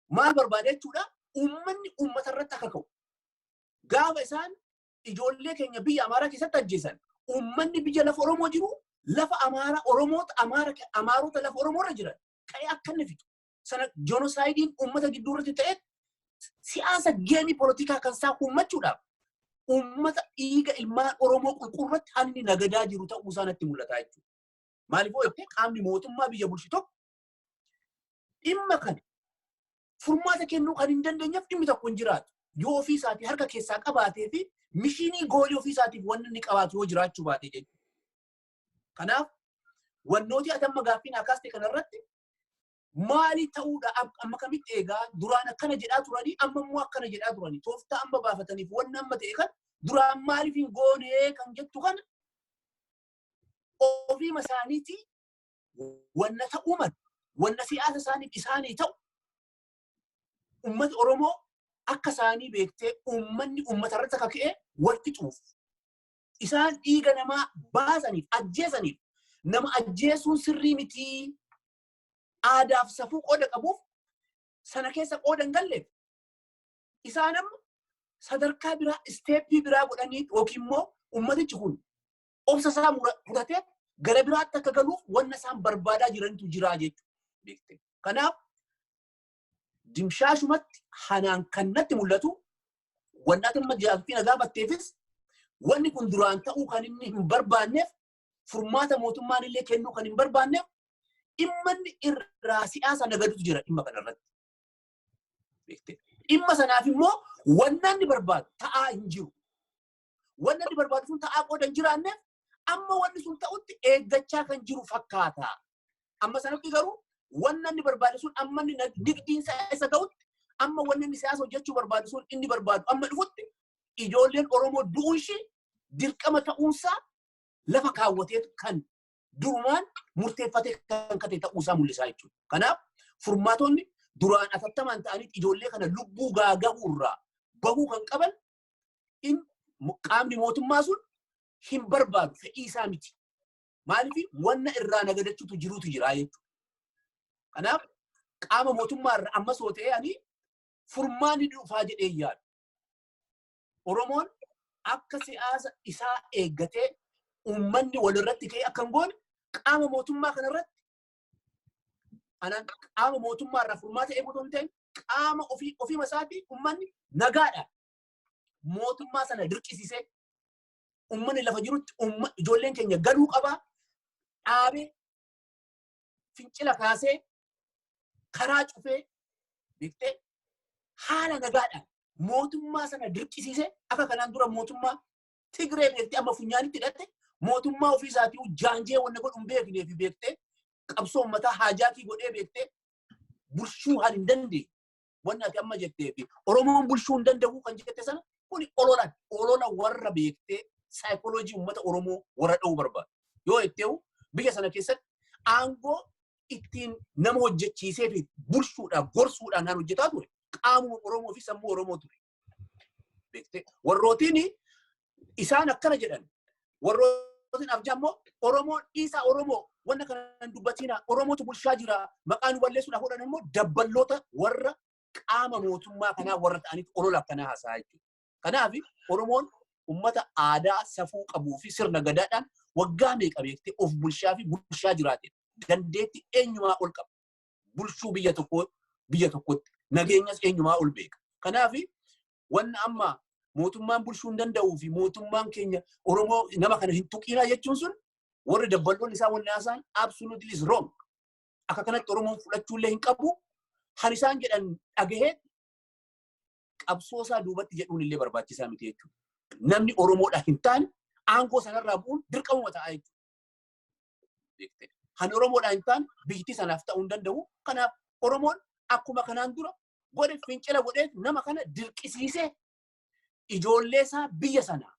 maal barbaada jechuudha? Uummanni uummata irratti akka ka'u. Gaafa isaan ijoollee keenya biyya Amaaraa keessatti ajjeesan uummanni biyya lafa Oromoo jiru lafa Amaaraa Oromoota Amaarota lafa Oromoo irra jiran ka'ee akka inni fixu. Sana jonosaayidiin uummata gidduu irratti ta'e siyaasa geemii polotikaa kan isaa uummachuudhaaf uummata dhiiga ilmaan Oromoo qulqulluutti hanni nagadaa jiru ta'uu isaa natti mul'ata jechuudha. Maaliif yoo jettee qaamni mootummaa biyya bulchu tokko dhimma kana furmaata kennuu kan hin dandeenyeef dhimmi tokko hin jiraatu. Yoo ofii isaatii harka keessaa qabaatee fi mishiinii goolii ofii isaatiif wanni inni qabaatu yoo jiraachuu baate jechuudha. Kanaaf wannooti ati amma gaaffiin akkaasti kanarratti maali ta'uudha amma kamitti eegaa duraan akkana jedhaa turanii amma immoo akkana jedhaa turanii tooftaa amma baafataniif wanni amma ta'e kan duraan maaliif hin goonee kan jettu kana ofiima isaaniitii wanna ta'uu malu wanna siyaasa isaaniif isaanii ta'u ummati Oromoo akka isaanii beektee uummanni uummata irratti akka ka'e wal fixuuf isaan dhiiga namaa baasaniif ajjeesaniif nama ajjeesuun sirrii mitii aadaaf safuu qooda qabuuf sana keessa qooda hin galleef isaan amma sadarkaa biraa isteeppii biraa godhanii yookiin immoo ummatichi kun obsa isaa fudhatee gara biraatti akka galuuf wanna isaan barbaadaa jirantu jira jechuudha. Kanaaf dimshaashumatti hanaan kan natti mul'atu wanna ati amma gaaffii na gaafatteefis wanni kun duraan ta'uu kan inni hin barbaanneef furmaata mootummaan illee kennuu kan hin barbaanneef dhimma inni irraa siyaasa nagadutu jira dhimma kanarratti. Dhimma sanaaf immoo wanna inni barbaadu ta'aa hin jiru. Wanna inni barbaadu sun ta'aa qooda hin jiraanneef amma wanni sun ta'utti eeggachaa kan jiru fakkaata. Amma sanatti garuu wanna inni barbaadu sun amma inni nigdiin isa ga'utti amma wanni inni siyaasa hojjechuu barbaadu sun inni barbaadu amma dhufutti ijoolleen Oromoo du'uun ishee dirqama ta'uunsaa lafa kaawwatee kan durumaan murteeffatee kan kate ta'uusaa mul'isaa jechuudha. Kanaaf furmaatonni duraan atattamaan ta'anii ijoollee kana lubbuu gaaga'uurraa bahuu kan qaban qaamni mootummaa sun hin barbaadu fedhii isaa miti. Maaliif wanna irraa nagadachuutu jiruutu jira jechuudha. Kanaaf qaama mootummaa irraa ammas yoo ta'e ani furmaanni dhufaa jedhee yaadu. Oromoon akka siyaasa isaa eeggatee uummanni walirratti ka'ee akka hin goone qaama mootummaa kanarratti anaan qaama mootummaa irraa furmaata eeguu otoo hin ta'in qaama ofii ofiima isaatii uummanni nagaadhaan mootummaa sana dirqisiisee uummanni lafa jirutti ijoolleen keenya galuu qabaa dhaabee fincila kaasee karaa cufee Beektee haala nagaadhaan mootummaa sana dirqisiisee akka kanaan dura mootummaa Tigree beektee amma funyaanitti hidhatte mootummaa ofii isaatii jaanjee wanna godhu hin beeknee fi beektee qabsoo uummataa haajaakii godhee beektee bulchuu haan hin dandeenye. Wanna ati amma jettee fi Oromoon bulchuu hin danda'u kan jette sana kuni ololaan olola warra beektee saayikooloojii uummata Oromoo warra dha'uu barbaadu. Yoo jetteewu biyya sana keessatti aangoo ittiin nama hojjechiisee fi bulchuudhaan gorsuudhaan kan hojjetaa ture qaamuma Oromoo fi sammuu Oromoo ture. Beektee warrootiin isaan akkana jedhan warrootiin abjaa immoo Oromoon dhiisaa Oromoo wanna kana dubbatina Oromootu bulchaa jira maqaa nu balleessuudhaaf godhan immoo dabballoota warra qaama mootummaa kanaa warra ta'aniif olola akkanaa haasa'aa jechuudha. Kanaaf Oromoon uummata aadaa safuu qabuu fi sirna gadaadhaan waggaa meeqa beektee of bulchaa fi bulchaa jiraate dandeetti eenyumaa ol qaba. Bulchuu biyya tokkoo biyya tokkotti nageenyas eenyumaa ol beeka. Kanaaf wanna amma mootummaan bulchuu hin danda'uu fi mootummaan keenya Oromoo nama kana hin tuqinaa jechuun sun warri dabballoon isaa wanni haasa'an absolutely is wrong. Akka kanatti Oromoon fudhachuullee hin qabu. Han isaan jedhan dhagahee qabsoo isaa duubatti jedhuun illee barbaachisaa miti jechuudha. Namni Oromoodha hin taane aangoo sanarraa bu'uun dirqamuma ta'a jechuudha. Han Oromoodha hin taane biyyattii sanaaf ta'uu hin danda'u. Kanaaf Oromoon akkuma kanaan dura godhe fincila godhee nama kana dirqisiisee ijoollee isaa biyya sana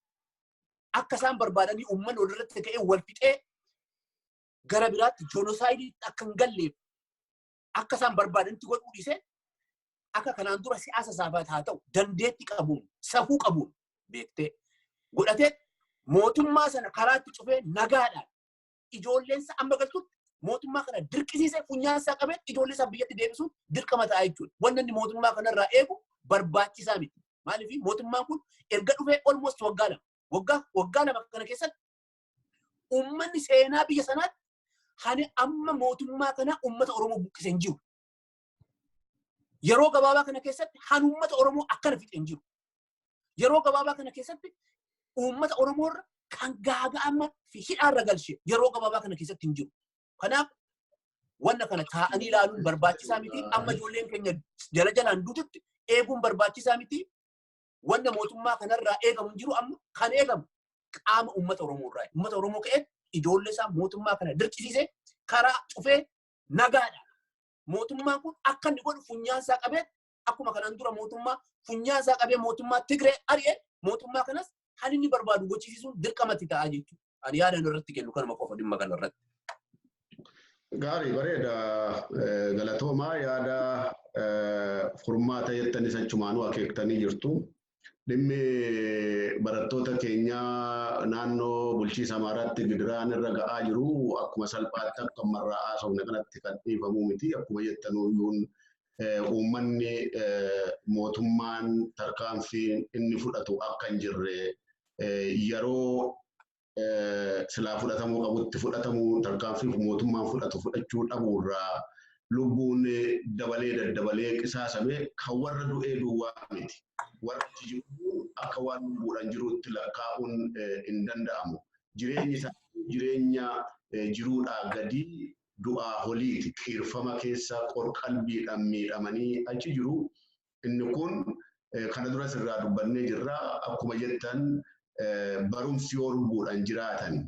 akka isaan barbaadanii uummanni walirratti ka'ee wal fixee gara biraatti genocide-iitti akka hin galleef akka isaan barbaadanitti godhuu dhiisee akka kanaan dura siyaasa isaaf haa ta'u dandeetti qabuun safuu qabuun beektee godhatee mootummaa sana karaatti cufee nagaadhaan ijoolleen isaa amma galtutti mootummaa kana dirqisiisee funyaan isaa qabee ijoollee isaa biyyatti deebisuun dirqama ta'a jechuudha. Wanni inni mootummaa kanarraa eegu barbaachisaa miti. Maaliif mootummaan kun erga dhufee almost waggaa 2 waggaa 2 kana keessatti uummanni seenaa biyya sanaatti hani amma mootummaa kana uummata Oromoo buqqisee hin jiru. Yeroo gabaabaa kana keessatti han uummata Oromoo akkana fixe hin jiru. Yeroo gabaabaa kana keessatti uummata Oromoo irra kan gaaga'ama fi hidhaarra galche yeroo gabaabaa kana keessatti hin jiru. Kanaaf wanna kana taa'anii ilaaluun barbaachisaa miti. Amma ijoolleen keenya jala jalaan duututti eeguun barbaachisaa miti. Wanna mootummaa kanarraa eegamu hin jiru amma kan eegamu qaama uummata Oromoo irraa. Uummata Oromoo ka'ee ijoollee isaa mootummaa kana dirqisiisee karaa cufee nagaadha. Mootummaan kun akka inni godhu funyaan isaa qabee akkuma kanaan dura mootummaa funyaan isaa qabee mootummaa Tigree ari'e mootummaa kanas kan inni barbaadu gochisiisuun dirqamatti ta'a jechuudha. Ani yaada irratti kennu kanuma qofa dhimma kana irratti. Gaarii bareeda galatoomaa yaada furmaata jettanis achumaanuu akeektanii jirtu. Dhimmi barattoota keenyaa naannoo bulchiisa Amaaraatti gidiraan irra ga'aa jiru akkuma salphaatti akka ammarraa haasofne kanatti kan dhiifamuu miti. Akkuma jettanuyyuun uummanni mootummaan tarkaanfii inni fudhatu akka hin jirre yeroo silaa fudhatamuu qabutti fudhatamuu tarkaanfii mootummaan fudhatu fudhachuu dhabuurraa lubbuun dabalee daddabalee qisaasame kan warra du'ee duwwaa miti. Warra jiru akka waan lubbuudhaan jirutti lakkaa'uun hin danda'amu. Jireenyi isaanii jireenya jiruudhaa gadii du'aa holiiti. Xiirfama keessa qorqalbiidhaan miidhamanii achi jiru. Inni kun kana duras irraa dubbannee jirra. Akkuma jettan barumsi yoo lubbuudhaan jiraatan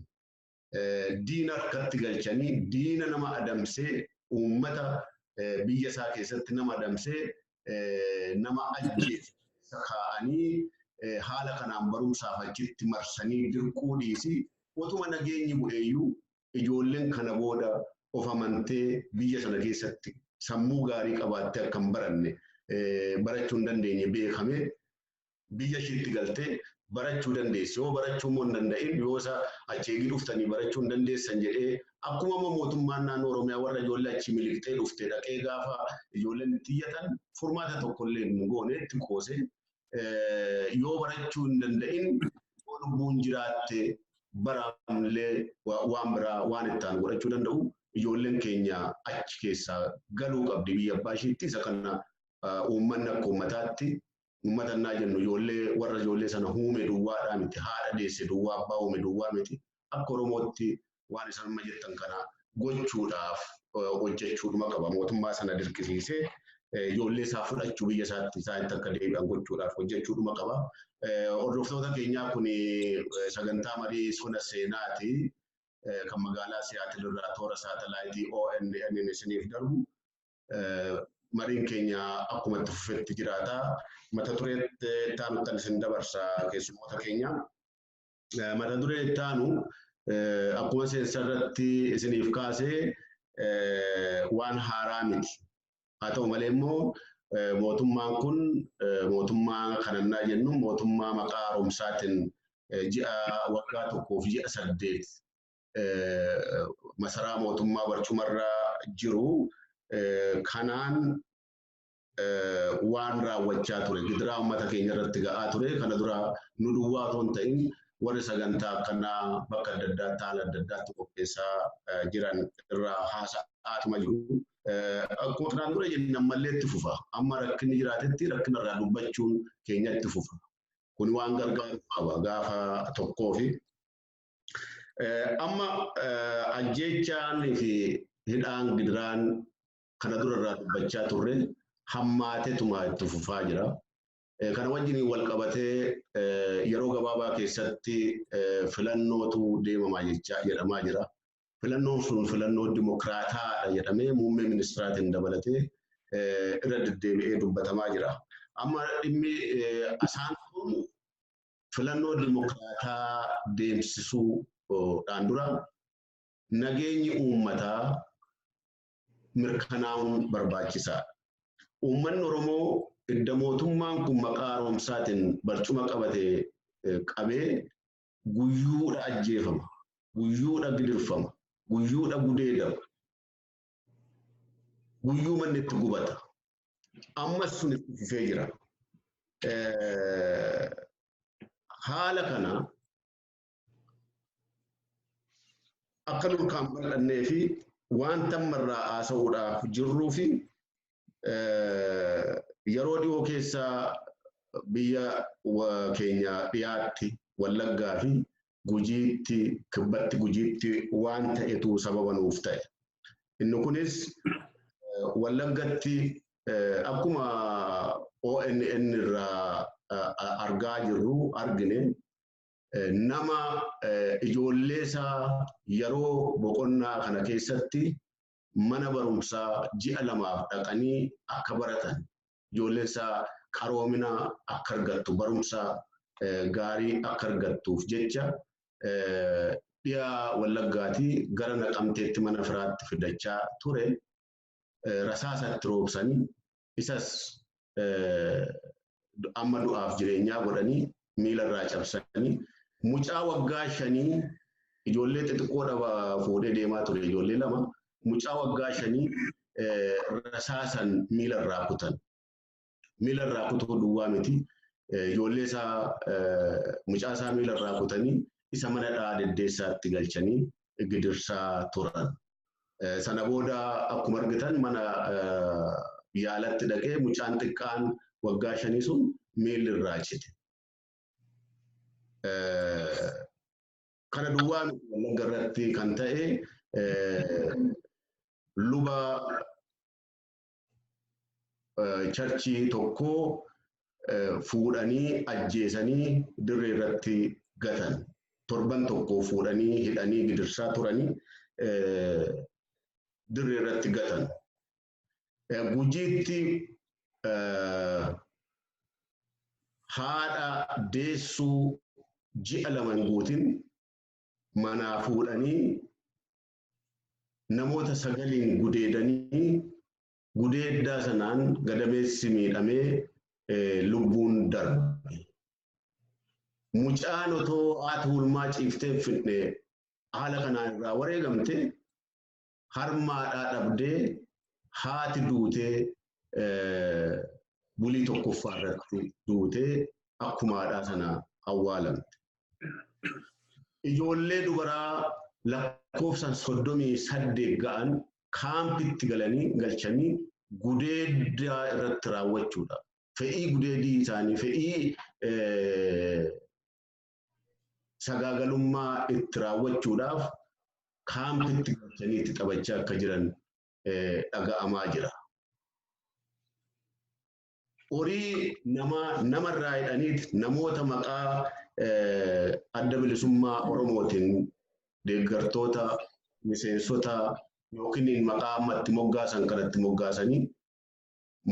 diina harkatti galchanii diina nama adamsee uummata biyya isaa keessatti nama adamsee nama ajjeese kaa'anii haala kanaan barumsaaf achitti marsanii dirquu dhiisi otuma nageenyi bu'eeyyuu ijoolleen kana booda of amantee biyya sana keessatti sammuu gaarii qabaattee akka hin baranne barachuu hin dandeenye beekamee biyya isheetti galtee barachuu dandeessi. Yoo barachuu immoo hin danda'in yoo isa achi eegii dhuftanii barachuu hin dandeessan jedhee akkuma amma mootummaan naannoo Oromiyaa warra ijoollee achi miliqxee dhufte dhaqee gaafa ijoolleen itti iyyatan furmaata tokkollee hin goone itti qoose yoo barachuu hin danda'in yoo lubbuun jiraatte baraamillee waan biraa waan itti aanu godhachuu danda'u ijoolleen keenya achi keessaa galuu qabdi biyya abbaa isheetti isa kana uummanni akka uummataatti uummata innaa jennu ijoollee warra ijoollee sana uume duwwaadhaa miti haadha deesse duwwaa abbaa uume duwwaa miti akka Oromootti waan isaan amma jettan kana gochuudhaaf hojjechuudhuma qaba mootummaa sana dirqisiisee Ijoollee isaa fudhachuu biyya isaatti isaanitti akka deebi'an gochuudhaaf hojjechuudhuma qaba. Hordoftoota keenyaa kun sagantaa marii sona seenaati. Kan magaalaa Siyaatil irraa toora saatalaayitii ONN isiniif darbu. Mariin keenya akkuma itti fufetti jiraata. Mata duree itti aanutti isin dabarsa keessummoota keenya. Mata duree itti aanu akkuma seensa irratti isiniif kaasee waan haaraa miti. Haa ta'u malee immoo mootummaan kun mootummaa kanannaa jennu mootummaa maqaa haaromsaatiin ji'a waggaa 1 fi ji'a 8 masaraa mootummaa barcumarra jiru kanaan waan raawwachaa ture gidiraa uummata keenya irratti ga'aa ture kana dura nu duwwaa otoo hin ta'in warri sagantaa akkanaa bakka adda addaatti haala adda addaatti qopheessaa jiran irraa haasa'aatuma jiru. Akkuma kanaan dura jenne ammallee itti fufa. Amma rakkinni jiraatetti rakkina irraa dubbachuun keenya itti fufa. Kun waan gargaaru qaba gaafa tokkoo fi amma ajjeechaan fi hidhaan gidiraan kana dura irraa dubbachaa turre hammaateetuma itti fufaa jira. Kana wajjin wal qabatee yeroo gabaabaa keessatti filannootu deemamaa jechaa jedhamaa jira. Filannoon sun filannoo dimokiraataadha jedhamee muummee ministiraatiin dabalatee irra deddeebi'ee dubbatamaa jira. Amma dhimmi asaan kun filannoo dimokiraataa deemsisuudhaan dura nageenyi uummataa mirkanaa'uun barbaachisaadha. Uummanni Oromoo idda mootummaan kun maqaa haaromsaatiin barcuma qabate qabee guyyuudha ajjeefama, guyyuudha gidirfama, guyyuudha gudeedama, guyyuu manni itti gubata. Ammas sun itti fufee jira. Haala kana akka nurkaan bal'annee fi wanta ammarraa haasa'uudhaaf jirruu fi yeroo dhiyoo keessa biyya keenya dhiyaatti Wallaggaa fi Gujiitti kibbatti Gujiitti waan ta'etu sababa nuuf ta'e. Inni kunis Wallaggatti akkuma ONN irraa argaa jirru argine nama ijoollee isaa yeroo boqonnaa kana keessatti mana barumsaa ji'a 2 dhaqanii akka baratan ijoollee isaa qaroomina akka argattu barumsa gaarii akka argattuuf jecha dhiya Wallaggaatii gara Naqamteetti mana firaatti fidachaa ture rasaasatti roobsanii isas amma du'aaf jireenyaa godhanii miilarraa cabsanii mucaa waggaa 5 ijoollee xixiqqoodha fuudhee deemaa ture ijoollee 2 mucaa waggaa 5 rasaasan miilarraa kutan. Miilarraa kutuu duwwaa miti ijoollee isaa mucaa isaa miilarraa kutanii isa mana dha'aa deddeessaatti galchanii gidirsaa turan. Sana booda akkuma argitan mana yaalatti dhaqee mucaan xiqqaan waggaa 5 sun miilirraa cite. Kana duwwaa miti Wallagga irratti kan ta'e luba charchii tokko fuudhanii ajjeesanii dirree irratti gatan. Torban tokko fuudhanii hidhanii gidirsaa turanii dirree irratti gatan. Gujiitti haadha deessuu ji'a 2 hin guutin manaa fuudhanii namoota 9 gudeedanii gudeeddaa sanaan gadameessi miidhamee lubbuun darbe. Mucaan otoo haati ulmaa ciiftee finne haala kanaan irraa wareegamte harmaadhaa dhabdee haati duutee bulii tokkoffaa irratti duutee akkuma haadhaa sana awwaalamte. Ijoollee dubaraa lakkoofsaan 38 ga'an kaampitti galanii galchanii gudeeddaa irratti raawwachuudha. Fe'ii gudeedii isaanii fe'ii sagaagalummaa itti raawwachuudhaaf kaampitti galchanii itti taphachaa akka jiran dhaga'amaa jira. Horii namaa namarraa hidhaniit namoota maqaa adda bilisummaa Oromootiin deeggartoota, miseensota yookiin maqaa ammatti moggaasan kanatti moggaasanii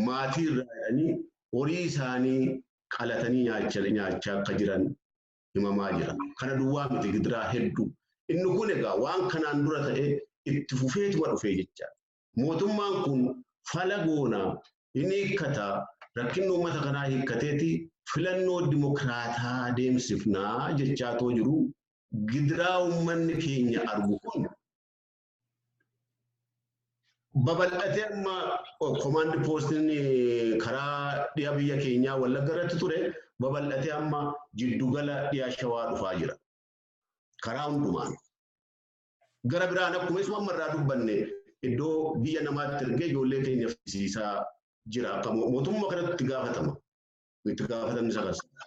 maatii irraa hidhanii horii isaanii qalatanii nyaachaa akka jiran himamaa jira. Kana duwwaa miti, gidiraa hedduu. Inni kun egaa waan kanaan dura ta'e itti fufeetuma dhufee jechaadha. Mootummaan kun fala goonaa inni hiikkataa, rakkinni uummata kanaa hiikkateeti filannoo dimokiraataa deemsifnaa jechaatoo jiru, gidiraa uummanni keenya argu kun babal'atee amma komaandi poostiin karaa dhiya biyya keenyaa Wallagga irratti ture babal'atee amma jiddugala dhiya Shawaa dhufaa jira. Karaa hundumaan. Gara biraan akkuma isuma amma irraa dubbanne iddoo biyya namaatti ergee ijoollee keenya fisiisaa jira. Akka mootummaa kanatti itti gaafatama. Itti gaafatamni isa kana.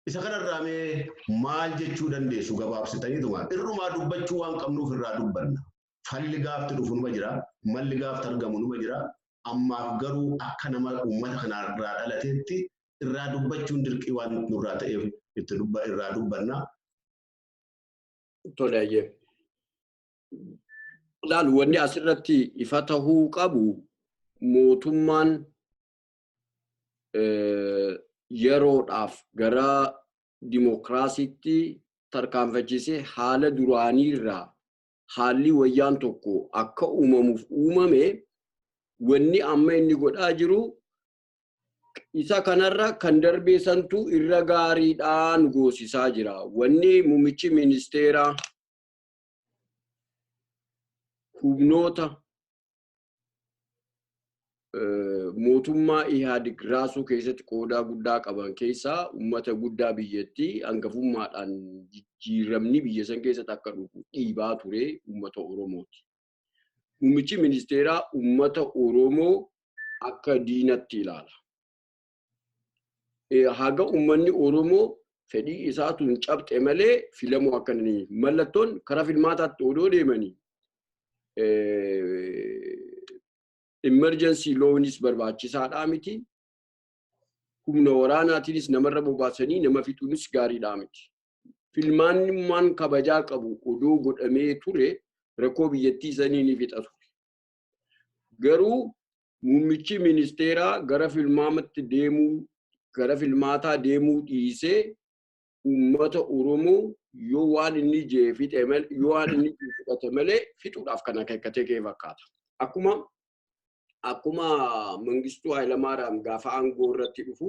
Isa kanarraa mee maal jechuu dandeessu gabaabsitaniituma? Irrumaa dubbachuu waan qabnuuf irraa dubbanna. Falli gaafti dhufu numa jira. Malli gaafti argamu numa jira. Ammaaf garuu akka nama uummata kanarraa dhalateetti irraa dubbachuun dirqii waan nurraa ta'eef itti irraa dubbanna. Tole. Laal, wanni asirratti ifa tahuu qabu, mootummaan yeroodhaaf gara dimokiraasiitti tarkaanfachiisee haala duraaniirraa haalli wayyaan tokko akka uumamuuf uumame, wanni amma inni godhaa jiru isa kanarra kan darbee santu irra gaariidhaan goosisaa jira. Wanni muummichi ministeeraa humnoota mootummaa Ihaadig raasuu keessatti qoodaa guddaa qaban keessaa uummata guddaa biyyattii hangafummaadhaan jijjiiramni biyya san keessatti akka dhufu dhiibaa ture uummata Oromooti. Muummichi ministeeraa uummata Oromoo akka diinatti ilaala. Haga uummanni Oromoo fedhii isaatuun cabxe malee filamuu akka inni mallattoon karaa filmaataatti odoo deemanii emergency lawnis barbaachisaadhaa miti. Humna waraanaatiinis namarra bobaasanii nama fixuunis gaariidhaa miti. Filmaannummaan kabajaa qabu odoo godhamee ture rakkoo biyyattii sanii ni fixa ture. Garuu muummichi ministeeraa gara filmaamatti deemuu, gara filmaataa deemuu dhiisee uummata Oromoo yoo waan inni jee fixe malee, yoo waan inni fudhate malee fixuudhaaf kan akeekkatee ka'e fakkaata. Akkuma Mangistuu Hayilamaariyaam gaafa aangoo irratti dhufu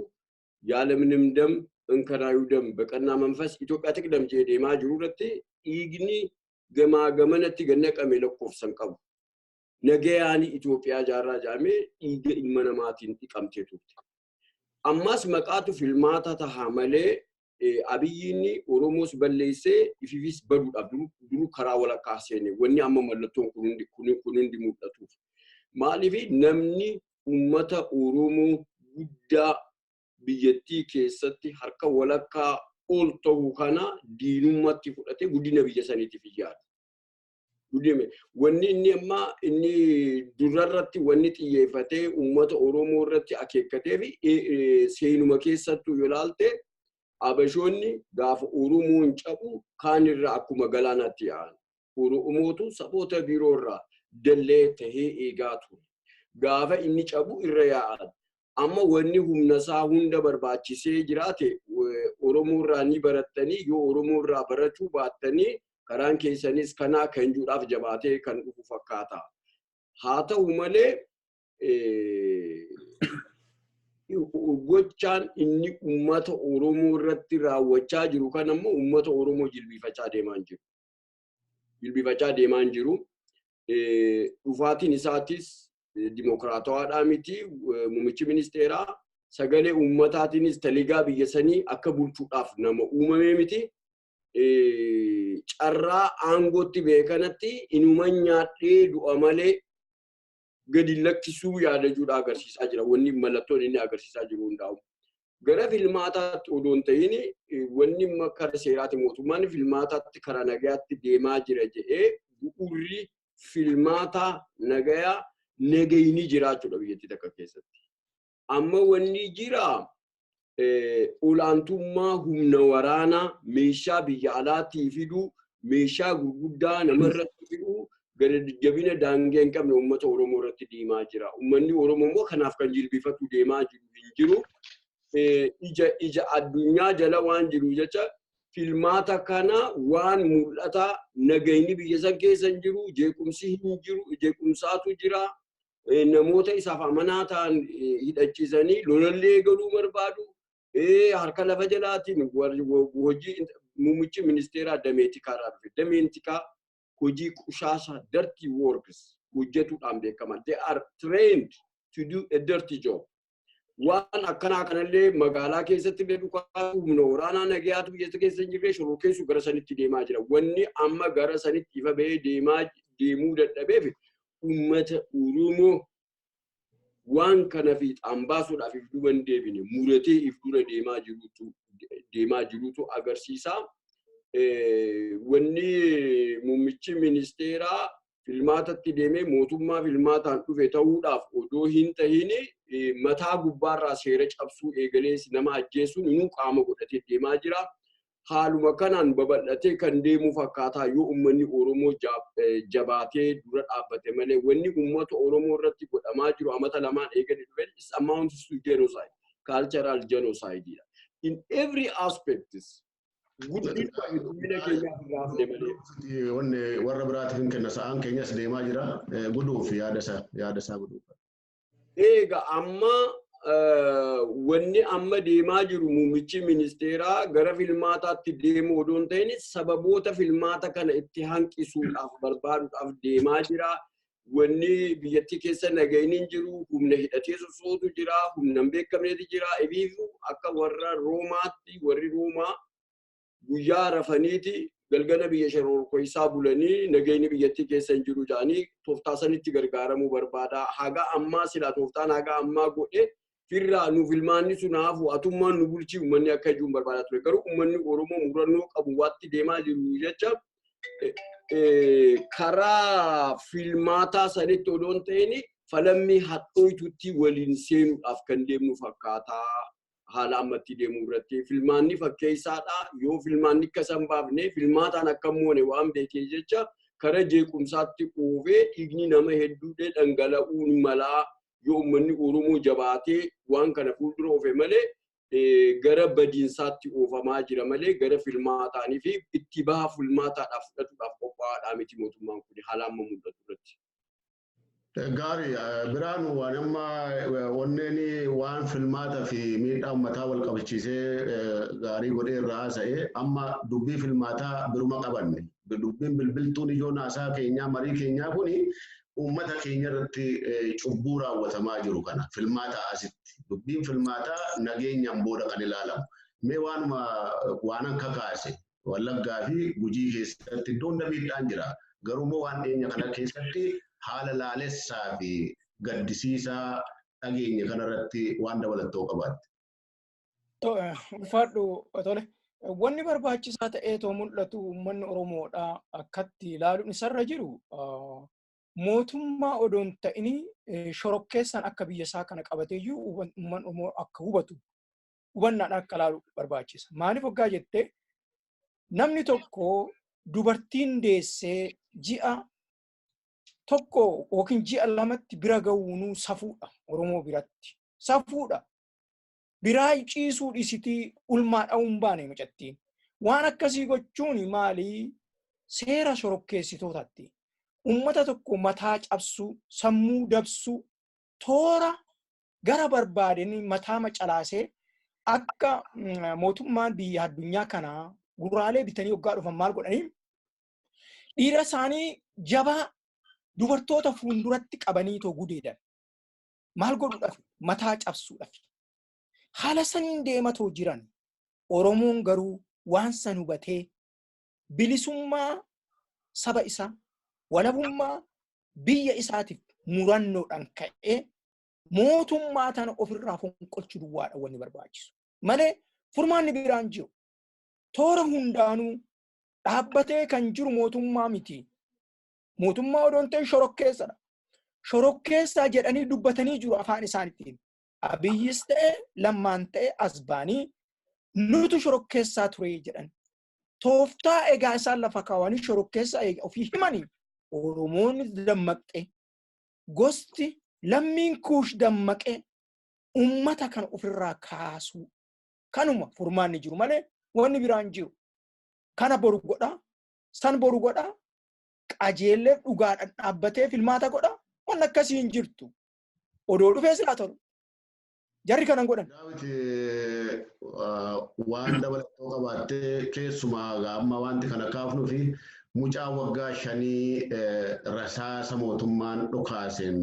"ያለምንም ደም እንከን አይውደም፣ በቀና መንፈስ ኢትዮጵያ ትቅደም" jedhee deemaa jiru irratti dhiigni gamaa gamanatti gannaqame lakkoofsan qabu. Nagayaanii Itoophiyaa jaarraa jaamee dhiiga ilma namaatiin dhiqamtee turte. Ammas maqaatu filmaata taha malee Abiyyiin Oromoos balleessee ififis baduudhaaf duru karaa walakkaa seene, wanni amma mallattoon kun hundi mul'atuuf. Maaliif namni uummata Oromoo guddaa biyyattii keessatti harka walakkaa ol ta'u kana diinummaatti fudhatee guddina biyya saniitiif yaadu? Wanni inni amma inni durarratti wanni xiyyeeffatee uummata Oromoo irratti akeekkatee fi seenuma keessattuu yoo ilaalte, Abashoonni gaafa Oromoon cabu kaanirraa akkuma galaanaatti yaa'an. Oromootu saboota biroorraa dallee tahee eegaa ture. Gaafa inni cabu irra yaa'an. Amma wanni humna isaa hunda barbaachisee jiraate Oromoo irraa ni barattanii, yoo Oromoo irraa barachuu baattanii karaan keessanis kanaa kan juudhaaf jabaatee kan dhufu fakkaata. Haa ta'u malee, gochaan inni uummata Oromoo irratti raawwachaa jiru kan ammoo uummata Oromoo jilbiifachaa deemaa jiru. Jilbiifachaa deemaa jiru. Dhufaatiin isaatis dimokiraatawaadhaa miti. Muummichi ministeeraa sagalee uummataatiinis taligaa biyya sanii akka bulchuudhaaf nama uumamee miti. Carraa aangootti beekanatti inuma nyaadhee du'a malee gadi lakkisuu yaadachuudha agarsiisaa jira. Wanni mallattoon inni agarsiisaa jiru hundaa'u. Gara filmaataatti odoo hin ta'in, wanni karaa seeraati mootummaan filmaataatti karaa nagayaatti deemaa jira jedhee, bu'uurri filmaata nagayaa nagayni jiraachuudha biyyattii takka keessatti. Amma wanni jira olaantummaa humna waraanaa meeshaa biyya alaatii fiduu, meeshaa gurguddaa namarratti fiduu, gara jabina daangee hin qabne uummata Oromoo irratti deemaa jira. Uummanni Oromoo immoo kanaaf kan jilbifatu deemaa jiru hin jiru. Ija addunyaa jala waan jiru jecha filmaata kana waan mul'ata nagayni biyya san keessa hin jiru, jeequmsi hin jiru, jeequmsaatu jira. Namoota isaaf amanaa ta'an hidhachiisanii lolallee galuu barbaadu. Harka lafa jalaatiin hojii muummichi ministeeraa Dameetikaa irraa dhufe. Dameetikaa hojii qushaasha, dirty works hojjetuudhaan beekaman. They are trained to do a dirty job. Waan akkanaa kanallee magaalaa keessatti illee dhukaa humna waraanaa nagayaatu biyya keessa hin jirre shororkeessu gara sanitti deemaa jira. Wanni amma gara sanitti ifa bahee deemaa deemuu dadhabeef uummata Oromoo waan kana fiixaan baasuudhaaf if duuba hin deebine muratee if dura deemaa jirutu agarsiisa. Wanni muummichi ministeeraa filmaatatti deemee mootummaa filmaataan dhufe ta'uudhaaf odoo hin tahin mataa gubbaarraa seera cabsuu eegalees nama ajjeesuun inuu qaama godhatee deemaa jira. Haaluma kanaan babal'atee kan deemu fakkaataa yoo uummanni Oromoo jabaatee dura dhaabbate malee wanni uummata Oromoo irratti godhamaa jiru amata 2n eegale dhufe is amounts to genocide, cultural genocide. In every aspect, guddina heddumina keenyaaf irraa hafne malee. Wanni warra biraatiif hin kenna, sa'aan keenyas deemaa jira, guduuf yaada isaa guduuf. Eega amma wanni amma deemaa jiru muummichi ministeeraa gara filmaataatti deemu odoo hin ta'in sababoota filmaata kana itti hanqisuudhaaf barbaaduudhaaf deemaa jira. Wanni biyyattii keessa nagayni hin jiru, humna hidhatee sossootu jira, humna hin beekamnetu jira. Ibiifu akka warra Roomaatti, warri Roomaa guyyaa rafaniiti galgala biyya shororkeessaa bulanii nagayni biyyattii keessa hin jiru jedhanii tooftaa sanitti gargaaramuu barbaada. Haga ammaa silaa tooftaan haga ammaa godhe firraa nu filmaanni sun hafu, atummaan nu bulchii, uummanni akka ijuun barbaadaa ture. Garuu uummanni Oromoo murannoo qabu waatti deemaa jiru jecha karaa filmaataa sanitti odoo hin ta'in falammii hadhooytutti waliin seenuudhaaf kan deemnu fakkaataa haala ammatti deemuu irratti. Filmaanni fakkeessaadha. Yoo filmaanni akka san baafne filmaataan akka moone waan beekee jecha kara jeequmsaatti oofee dhiigni nama hedduudhee dhangala'uun malaa yoo uummanni Oromoo jabaatee waan kana fuuldura oofe malee gara badiinsaatti oofamaa jira malee gara filmaataanii fi itti baha filmaataadhaaf fudhatuudhaaf qophaa'aadhaa miti mootummaan kun haala amma mul'atu irratti. Gaarii biraan waan amma wanneen waan filmaata fi miidhaa uummataa wal qabachiisee gaarii godhee irraa haasa'ee amma dubbii filmaataa biruma qabanne, dubbiin bilbiltuun ijoon haasaa keenyaa, marii keenyaa kuni uummata keenya irratti cubbuu raawwatamaa jiru kana filmaata asitti dubbiin filmaataa nageenyaan booda kan ilaalamu. Mee waanuma waan akka kaase, Wallaggaa fi Gujii keessatti iddoo hunda miidhaan jira. Garuu immoo waan dhiyeenya kana keessatti haala laalessaa fi gaddisiisaa dhageenye kanarratti waan dabalattoo qabaatte. Ulfaadhu, tole. Wanni barbaachisaa ta'ee too mul'atu uummanni Oromoodha akkatti ilaaluun isarra jiru mootummaa odoo hin ta'in shorokkeessaan akka biyya isaa kana qabateeyyuu uummanni Oromoo akka hubatu hubannaadhaan akka ilaalu barbaachisa. Maaliif hoggaa jettee, namni tokko dubartiin deessee ji'a 1 yookiin ji'a 2tti bira ga'uunuu safuudha Oromoo biratti. Safuudha. Biraa ciisuu dhisitii ulmaa dha'uu hin baane mucattiin. Waan akkasii gochuun maali? Seera shorokkeessitootaatti. Uummata tokko mataa cabsuu, sammuu dabsuu, toora gara barbaadeen mataa macalaasee akka mootummaan biyya addunyaa kanaa gurraalee bitanii waggaa dhufan maal godhanii dhiira isaanii jabaa dubartoota fuulduratti qabanii too gudeedan. Maal godhuudhaaf? Mataa cabsuudhaaf. Haala saniin deematoo jiran Oromoon garuu waan san hubatee bilisummaa saba isaa, walabummaa biyya isaatiif murannoodhaan ka'ee mootummaa tana ofirraa fonqolchuu duwwaadha wanni barbaachisu. Malee furmaanni biraan jiru. Toora hundaanuu dhaabbatee kan jiru mootummaa miti. Mootummaa odoo hin ta'in shorokkeessadha. Shorokkeessaa jedhanii dubbatanii jiru afaan isaaniitiin. Abiyyis ta'e Lammaan ta'e as ba'anii nutu shorokkeessaa ture jedhan. Tooftaa egaa isaan lafa kaawwanii shorokkeessaa ofii himanii Oromoon dammaqxe, gosti lammiin Kuush dammaqee ummata kana ofirraa kaasuu. Kanuma furmaanni jiru malee wanni biraan jiru. Kana boru godhaa, san boru godhaa, qajeellee dhugaadhaan dhaabbatee filmaata godhaa, wanni akkasii hin jirtu. Odoo dhufee silaa tolu. Jarri kanan godhan. Daawit, waan dabalatoo qabaattee, keessumaa amma wanti kana kaafnuu fi mucaa waggaa 5 rasaasa mootummaan dhukaaseen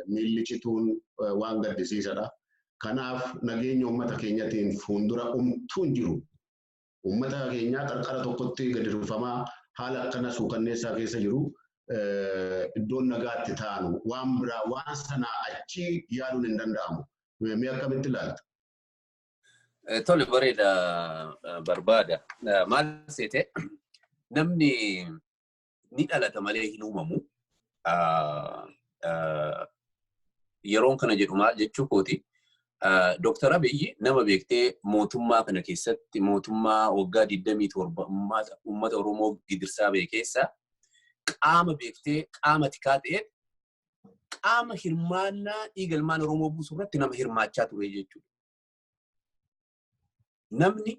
miilli cituun waan gaddisiisadha. Kanaaf nageenya uummata keenyatiin fuuldura umtuun jiru. Uummata keenyaa qarqara tokkotti gadi rufamaa haala akkana suukanneessaa keessa jiru, iddoon nagaatti taanu waan biraa waan sanaa achi yaaduun hin danda'amu. Mee akkamitti ilaalta? Tole, bareeda barbaada. Maal seete, namni ni dhalata malee hin uumamu. Yeroon kana jedhu maal jechuu kooti? Dooktar Abiyyi nama beektee mootummaa kana keessatti mootummaa waggaa 27 uummata Oromoo gidirsaa ba'e keessa qaama beektee qaama tikaa ta'e, qaama hirmaannaa dhiiga ilmaan Oromoo buusuu irratti nama hirmaachaa ture jechuudha. Namni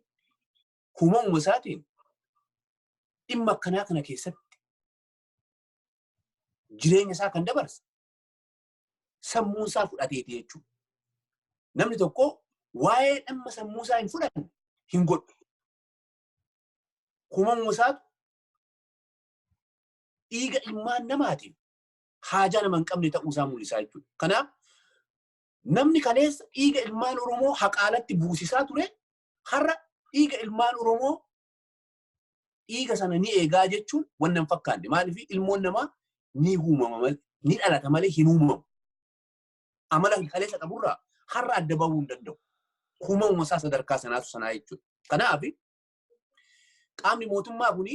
uumamuma isaatiin dhimma akkanaa kana keessatti jireenya isaa kan dabarse sammuun isaa fudhateeti jechuudha. Namni tokko waa'ee dhimma sammuu isaa hin fudhanne hin godhu. Uumamuma isaatu dhiiga ilmaan namaatiif haajaa nama hin qabne ta'uu isaa mul'isaa jechuudha. Kanaaf namni kaleessa dhiiga ilmaan Oromoo haqaalatti buusisaa ture har'a dhiiga ilmaan Oromoo dhiiga sana ni eegaa jechuun wanna hin fakkaanne. Maaliif, ilmoon namaa ni uumama malee, ni dhalata malee hin uumamu. Amala kaleessa qaburraa har'a adda bahuu hin danda'u. Uumamuma isaa sadarkaa sanaatu sanaa jechuudha. Kanaaf qaamni mootummaa kuni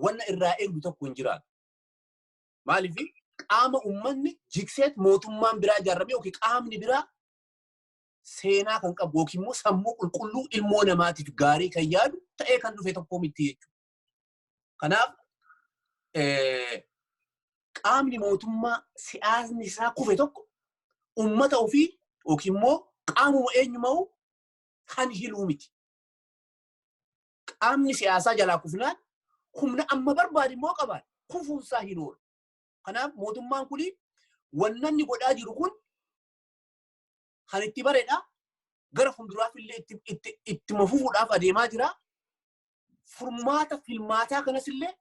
wanna irraa eegdu tokko hin jiraatu. Maaliif, qaama uummanni jigseet mootummaan biraa ijaarame yookiin qaamni biraa seenaa kan qabu yookiin immoo sammuu qulqulluu ilmoo namaatiif gaarii kan yaadu ta'ee kan dhufe tokko miti jechuudha. Kanaaf qaamni mootummaa siyaasni isaa kufe tokko uummata ofii yookiin immoo qaamuma eenyumaa kan hiluu miti. Qaamni siyaasaa jalaa kufnaan humna amma barbaade immoo qabaan kufuunsaa hin oolu. Kanaaf mootummaan kun wanna inni godhaa jiru kun kan itti bareedha. Gara fuulduraaf illee ittuma fufuudhaaf adeemaa jira. Furmaata filmaataa kanas illee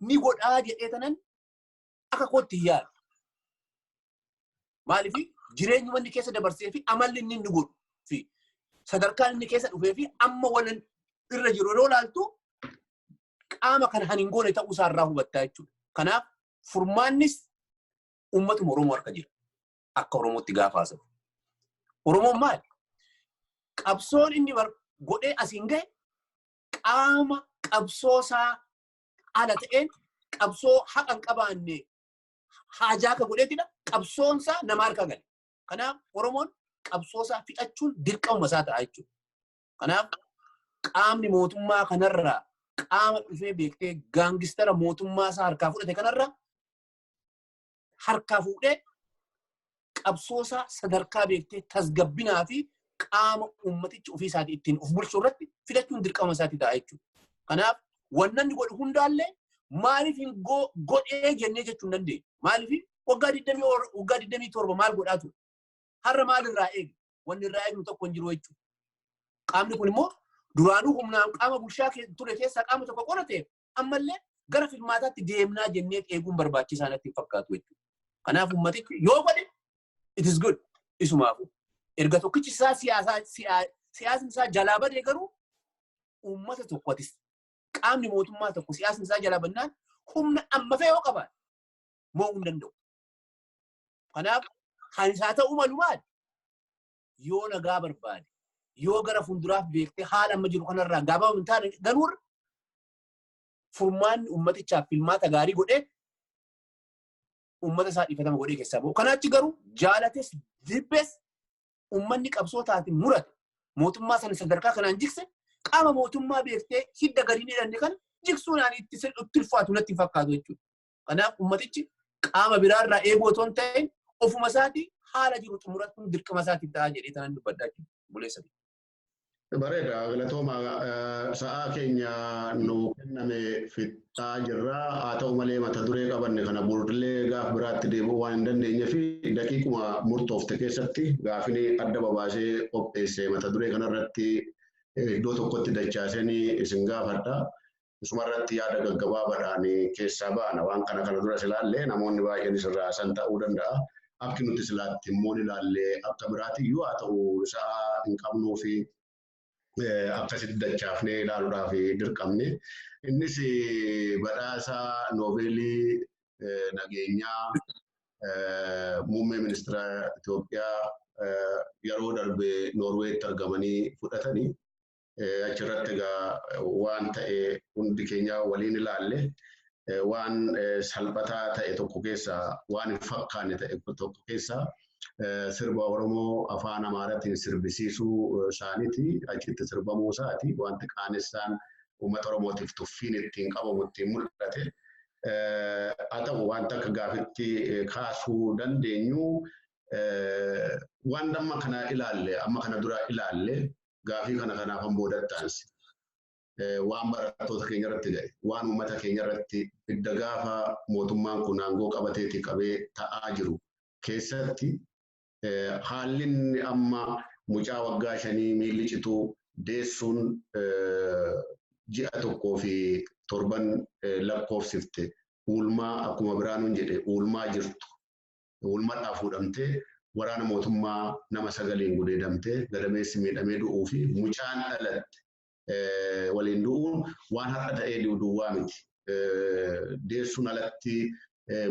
ni godhaa jedhee tanan akka kootti hin yaadu. Maaliif, jireenyuma inni keessa dabarsee fi amalli inni inni godhu fi sadarkaan inni keessa dhufee fi amma waan irra jiru yeroo ilaaltu qaama kana kan hin goone ta'uu isaa irraa hubattaa jechuudha. Kanaaf furmaannis uummatuma Oromoo harka jira. Akka Oromootti gaafa haasa'u. Oromoon maali? Qabsoon inni godhee asiin gahe qaama qabsoo isaa ala ta'een, qabsoo haqa hin qabaanne haajaa akka godheetidha. Qabsoon isaa nama harka gale. Kanaaf Oromoon qabsoo isaa fixachuun dirqama isaa ta'a jechuudha. Kanaaf qaamni mootummaa kanarraa qaama dhufee beektee gaangistara mootummaa isaa harkaa fudhate kanarraa harkaa fuudhee qabsoo isaa sadarkaa beektee tasgabbinaa fi qaama uummatichi ofii isaatii ittiin of bulchuu irratti filachuun dirqama isaatii ta'a jechuudha. Kanaaf wanna inni godhu hundaallee maaliif hin godhee jennee jechuu hin dandeenyu. Maaliif, waggaa 27 maal godhaa ture? Har'a maal irraa eegna? Wanni irraa eegnu tokko hin jiru jechuudha. Qaamni kun immoo duraanuu humnaan qaama bulchaa ture keessaa qaama tokko qorateef ammallee gara filmaataatti deemnaa jennee eeguun barbaachisaa natti hin fakkaatu jechuudha. Kanaaf uummatichi yoo godhe it is good, isumaafu. Erga tokkichi isaa siyaasaa siyaasni isaa jalaa badee garuu uummata tokko atis qaamni mootummaa tokko siyaasni isaa jalaa badnaan humna amma fe'oo qabaate mo'uu hin danda'u. Kanaaf kan isaa ta'uu malu maali? Yoo nagaa barbaade, yoo gara fuulduraaf beektee haala amma jiru kanarraa gabaabaa hin taane galuurra, furmaanni uummatichaaf filmaata gaarii godhee uummata isaa dhiifatama godhee keessaa bahu. Kanaachi garuu jaalates jibbees uummanni qabsoo taatiin murate mootummaa sana sadarkaa kanaan jigse qaama mootummaa beektee hidda gadi hin hidhanne kana jigsuunaan itti ulfaatu natti hin fakkaatu jechuudha. Kanaaf uummatichi qaama biraarraa eeguu otoo hin ta'in ofuma isaatii haala jiru xumurachuun dirqama isaatii ta'a jedhee tanan dubbadhaa jechuudha. Buleessa. Bareeda, galatooma. Sa'aa keenya nu kenname fixaa jirra. Haa ta'u malee mata duree qabanne kana boodillee gaaf biraatti deebi'uu waan hin dandeenye fi daqiiquma murtoofte keessatti gaafini adda babaasee qopheesse mata duree kanarratti iddoo tokkotti dachaasanii isin gaafadha. Isumarratti yaada gaggabaabaadhaan keessaa baana. Waan kana kana duras ilaalle namoonni baay'een isirraa san ta'uu danda'a. Akki nuti silaatti immoo ilaalle akka biraatiyyuu haa ta'u sa'aa hin qabnuu fi akkasitti dachaafnee ilaaluudhaaf dirqamne. Innis badhaasa Noobeelii nageenyaa muummee ministeera Itoophiyaa yeroo darbe Noorweetti argamanii fudhatanii achirratti egaa waan ta'e hundi keenya waliin ilaalle waan salphataa ta'e tokko keessaa waan hin fakkaanne ta'e tokko keessaa sirba Oromoo afaan Amaaraatiin sirbisiisuu isaaniiti. Achitti sirbamuu isaati. Wanti qaanessaan uummata Oromootiif tuffiin ittiin qabamu ittiin mul'ate. Haa ta'u wanta akka gaafitti kaasuu dandeenyu waan amma kana ilaalle amma kana dura ilaalle gaafii kana kanaafan boodattaansi. Waan barattoota keenya irratti ga'e, waan uummata keenya irratti hidda gaafa mootummaan kun aangoo qabateeti qabee ta'aa jiru keessatti haalli inni amma mucaa waggaa 5 miilli cituu deessuun ji'a 1 fi 7 lakkoofsifte uulmaa akkuma Biraanuun jedhe uulmaa jirtu uulmaadhaa fuudhamtee waraana mootummaa nama 9 gudeedamtee gadameessi miidhamee du'uu fi mucaan dhalatte waliin du'uun waan har'a ta'ee duwwaa miti. Deessuun alatti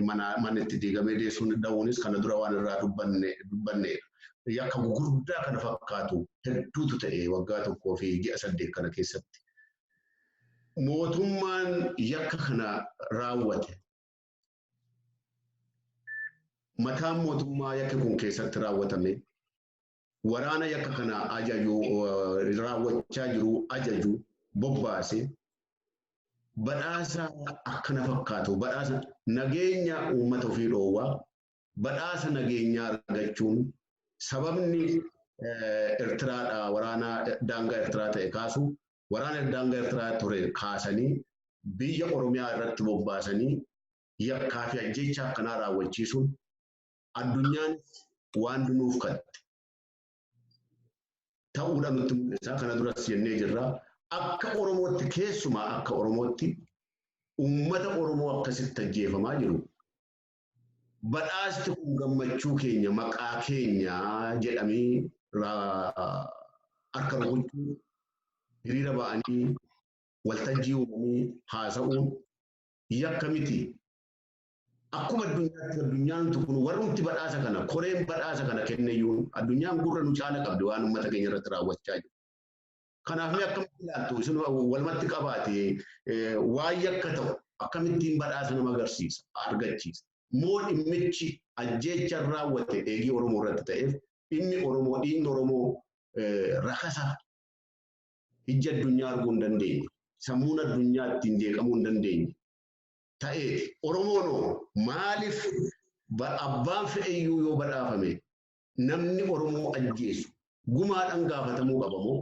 manni itti diigamee deessuun dha'uunis kana dura waan irraa dubbanneedha. Yakka gurguddaa kana fakkaatu hedduutu ta'e waggaa 1 fi ji'a 8 kana keessatti. Mootummaan yakka kana raawwate mataan mootummaa yakki kun keessatti raawwatame waraana yakka kana ajaju raawwachaa jiru ajaju bobbaase badhaasa akkana fakkaatu badhaasa nageenya uummata ofii dhoowwaa badhaasa nageenyaa argachuun sababni Eertiraadhaa waraana daangaa Eertiraa ta'e kaasu waraana daangaa Eertiraa ture kaasanii biyya Oromiyaa irratti bobbaasanii yakkaa fi ajjeechaa akkanaa raawwachiisuun addunyaan waan dunuuf katte ta'uudha nutti mul'isa. Kana duras jennee jirra. Akka Oromootti keessumaa akka Oromootti uummata Oromoo akkasitti ajjeefamaa jiru. Badhaasti kun gammachuu keenya maqaa keenya jedhamee harka rukuchuu hiriira ba'anii waltajjii uumanii haasa'uun yakka miti. Akkuma addunyaatti addunyaan kun warrumti badhaasa kana koreen badhaasa kana kenneyyuu addunyaan gurra nu caala qabdi waan uummata keenya irratti raawwachaa jiru. Kanaaf mee akkamitti ilaaltu isin walumatti qabaate waan yakka ta'u akkamittiin badhaasa nama agarsiisa argachiisa. Moo dhimmichi ajjeechaan raawwate eegii Oromoo irratti ta'eef dhimmi Oromoo dhiigni Oromoo rakasa ijji addunyaa arguu hin dandeenye sammuun addunyaa ittiin jeeqamuu hin dandeenye ta'eeti. Oromoonoo maaliif abbaan fe'eyyuu yoo badhaafame namni Oromoo ajjeesu gumaadhaan gaafatamuu qabamoo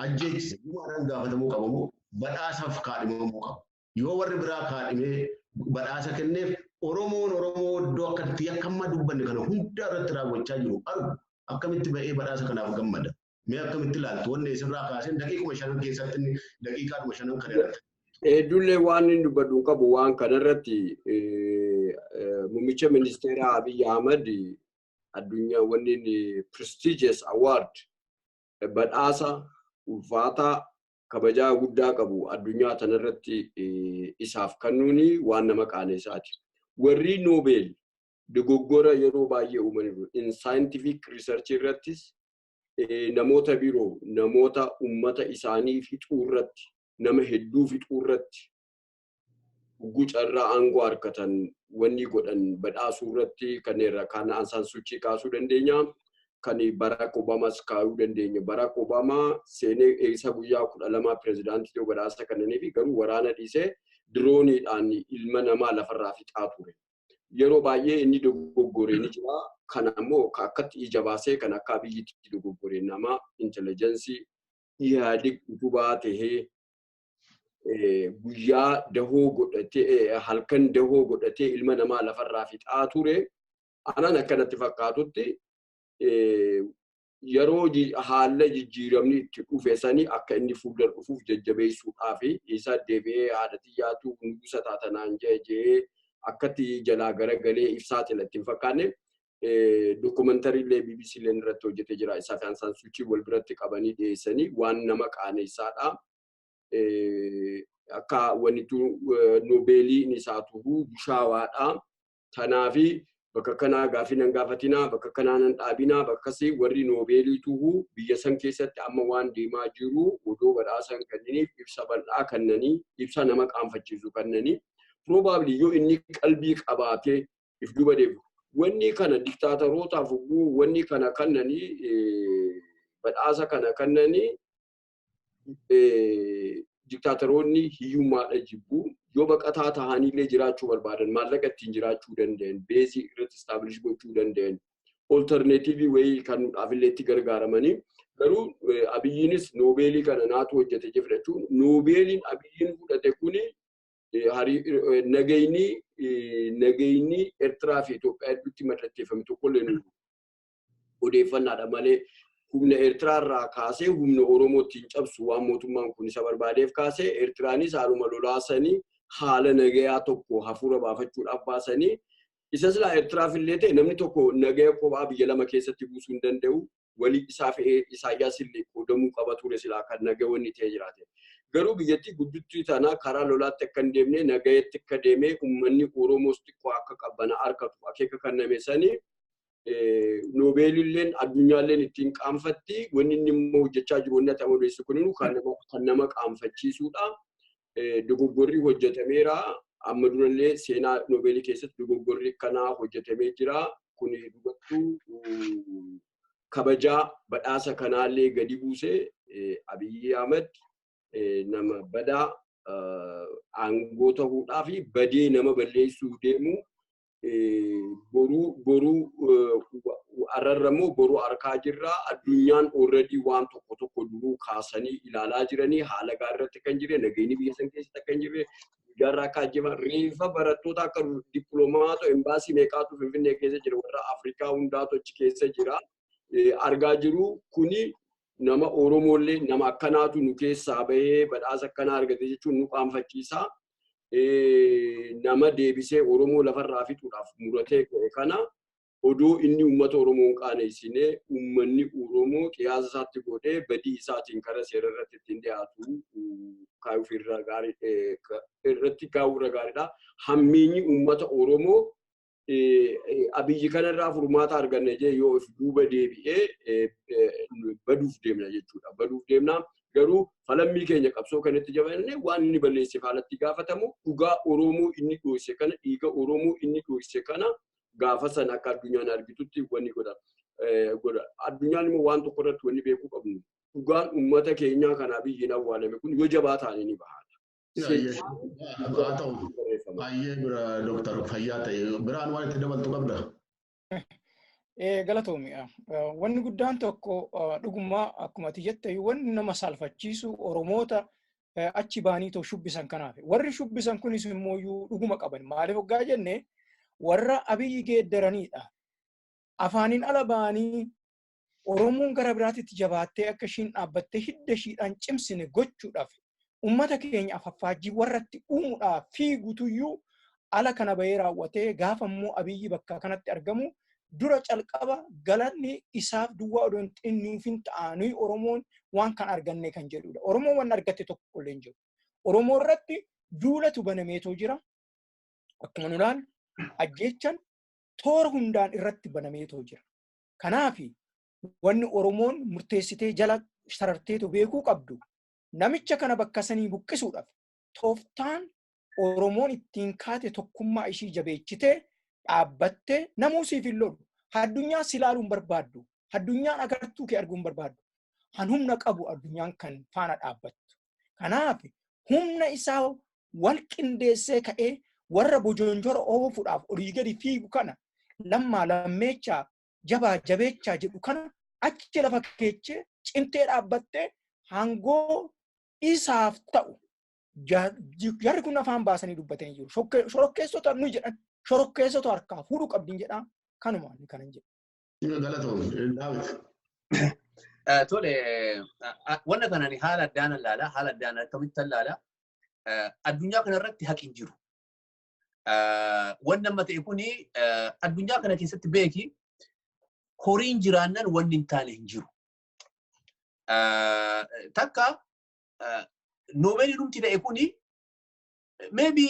ajjeechise gumaadhaan gaafatamuu qabamoo badhaasaaf kaadhimamuu qaba. Yoo warri biraa kaadhimee badhaasa kenneef Oromoon Oromoo iddoo akkatti akka amma dubbanne kana hunda irratti raawwachaa jiru argu akkamitti ba'ee badhaasa kanaaf gammada. Mee akkamitti ilaaltu wanni isirraa kaaseen daqiiquma 5 keessatti daqiiqaadhuma 5 kana irratti. Hedduullee waan inni dubbadhu hin qabu waan kanarratti muummicha ministeera Abiy Ahmad addunyaa wanni inni prestigious award badhaasa ulfaataa kabajaa guddaa qabu addunyaa tanarratti isaaf kennuuni waan nama qaaneessaati. Warri Noobeel dogoggora yeroo baay'ee uumaniiru. In scientific research irrattis namoota biroo namoota uummata isaanii fixuu irratti nama hedduu fixuu irratti gucarraa aangoo harkatan wanni godhan badhaasuu irratti kanneen irraa kaan ansaan sochii kaasuu dandeenya. Kan Barack Obamas kaayuu dandeenya. Barack Obama seenee eegsa guyyaa 12 pirezidaantii ta'uu badhaasa kennanii fi garuu waraana dhiisee dirooniidhaan ilma namaa lafarraa fixaa ture. Yeroo baay'ee inni dogoggoree ni jira. Kana immoo akkatti ija baasee kan akka Abiyyitti dogoggoree nama intelligence Ihaadig utubaa tahee guyyaa dahoo godhatee, halkan dahoo godhatee ilma namaa lafarraa fixaa ture. Anaan akkanatti fakkaatutti yeroo haala jijjiiramni itti dhufe sanii akka inni fuuldura dhufuuf jajjabeessuudhaa fi isa deebi'ee haadha xiyyaatu nugusa taatanaan jee akkatti jalaa garagalee ibsaa xilatti hin fakkaanne. Documentary illee BBC illee irratti hojjetee jira. Isaa fi Aung Suu Kyi wal biratti qabanii dhiyeessanii waan nama qaaneessaadha. Akka wanti Noobeeliin isaa tuhuu bushaawaadha. Tanaafi bakka kanaa gaafii nan gaafatinaa, bakka kanaa nan dhaabinaa, bakkasii warri Noobeelii tuhuu biyya san keessatti amma waan deemaa jiru odoo badhaasa hin kenniniif ibsa bal'aa kennanii, ibsa nama qaanfachiisu kennanii, probably yoo inni qalbii qabaatee if duuba deebi'u. Wanni kana diktaatorotaaf wanni kana kennanii, badhaasa kana kennanii, diktaatoroonni hiyyummaadha jibbu. Yoo baqataa ta'aniillee jiraachuu barbaadan, maallaqa ittiin jiraachuu danda'an, base irratti establish gochuu danda'an, alternative wayii kan illee itti gargaaramanii. Garuu Abiyyiinis Noobeelii kana naatu hojjete jee fudhachuun, Noobeeliin Abiyyiin fudhate kuni nagayni Eertiraa fi Itoophiyaa gidduutti mallatteeffame tokkollee nu odeeffannaadha malee humna Eertiraa irraa kaasee humna Oromoo ittiin cabsu waan mootummaan kun isa barbaadeef kaasee, Eertiraanis haaluma lolaasanii haala nagayaa tokko hafuura baafachuudhaaf baasanii isa silaa Eertiraaf illee ta'e namni tokko nagaya kophaa biyya lama keessatti buusuu hin danda'u. Walii isaa fi Isaayyaas illee qoodamuu qaba ture silaa kan naga wanni ta'e jiraate. Garuu biyyattii guddittii tana karaa lolaatti akka hin deemne, nagayatti akka deemee uummanni Oromoos xiqqoo akka qabbana harkatu akeeka kenname sanii Noobeelilleen addunyaalleen ittiin qaanfatti. Wanni inni immoo hojjechaa jiru, wanni ati odeessu kuninu kan nama qaanfachiisuudha. Dogoggorri hojjetameera. Amma durallee seenaa Noobeelii keessatti dogoggorri kanaa hojjetamee jira. Kuni dhugattuu kabajaa badhaasa kanaallee gadi buusee. Abiyyi Ahmad nama badaa aangoo ta'uudhaa fi badee nama balleessuu deemu, boruu boruu arrarramoo boruu harkaa jirra. Addunyaan already waan tokko tokko duruu kaasanii ilaalaa jiranii haala gaariirratti kan jirre, nageenyi biyya san keessatti akka hin jirre, guyyaarraa akka ajjeefaman, reefa barattoota akka dippiloomaatoo embaasii meeqaatu Finfinnee keessa jira, warra Afrikaa hundaatu achi keessa jira. Argaa jiru kuni nama Oromollee nama akkanaatu nu keessaa bahee badhaasa akkanaa argate jechuun nu qaanfachiisa. Nama deebisee Oromoo lafarraa fixuudhaaf muratee ka'e kana odoo inni uummata Oromoo hin qaaneessine, uummanni Oromoo qiyaasa isaatti godhee badii isaatiin karaa seera irratti ittiin dhiyaatu kaayuuf irra gaarii irratti kaa'uu irra gaariidha. Hammeenyi uummata Oromoo Abiyyi kanarraa furmaata arganne jee yoo of duuba deebi'ee baduuf deemna jechuudha. Baduuf deemna. Garuu falammii keenya qabsoo kanatti jabaanne waan inni balleesseef haalatti gaafatamu, dhugaa Oromoo inni dho'ise kana, dhiiga Oromoo inni dho'ise kana gaafa sana akka addunyaan argitutti wanni godha. Addunyaan immoo waan tokko irratti wanni beekuu qabnu, dhugaan uummata keenyaa kana Abiyyiin awwaalame kun yoo jabaa ta'anii ni baha. Haa ta'u, baay'ee bira Dooktar Fayyaa ta'e biraan waan itti dabaltu qabda. Galatoomi. Wanni guddaan tokko dhugummaa akkuma ati jette wanni nama saalfachiisu Oromoota achi baanii too shubbisan kanaaf. Warri shubbisan kunis immoo dhuguma qaban. Maaliif hoggaa jenne, warra Abiyyi geeddaranidha. Afaaniin ala baanii Oromoon gara biraatitti jabaattee akka ishiin dhaabbattee hidda ishiidhaan cimsine gochuudhaaf uummata keenya afaffaajjii warratti uumuudhaaf fiigutuyyuu ala kana bahee raawwatee, gaafa immoo Abiyyi bakka kanatti argamu dura calqaba galanni isaaf duwwaa odoo hin xinnuuf hin ta'anii Oromoon waan kan arganne kan jedhudha. Oromoon waan argatte tokko illee hin jiru. Oromoo irratti duulatu banameetoo jira. Akkuma nu ilaallu ajjeechan toora hundaan irratti banameetoo jira. Kanaafi wanni Oromoon murteessitee jala sararteetu beekuu qabdu, namicha kana bakka sanii buqqisuudhaaf tooftaan Oromoon ittiin kaate tokkummaa ishii jabeechitee dhaabbattee namuu siif hin lolu. Addunyaa si ilaaluun barbaaddu. Addunyaan agartuu kee arguu hin barbaaddu. Han humna qabu addunyaan kan faana dhaabbattu. Kanaaf humna isaa wal qindeessee ka'ee warra bojonjora oofuudhaaf olii gadi fiigu kana lammaa lammeechaa jabaa jabeechaa jedhu kana achi lafa keechee cimtee dhaabbattee hangoo isaaf ta'u jarri kun afaan baasanii dubbatanii jiru. Shorokkeessota nu jedhan shorokkeessota harkaa fuudhuu qabdin jedhaa kanuma inni kanan jedhu. Galatoom Daawit. Tole, wanna kanani haala addaan ilaala, haala addaan akkamitti ilaala. Addunyaa kanarratti haqi hin jiru. Wanni amma ta'e kuni addunyaa kana keessatti beeki horiin jiraannan wanni hin taane hin jiru. Takka Noobeelii dhumti ta'e kuni maybe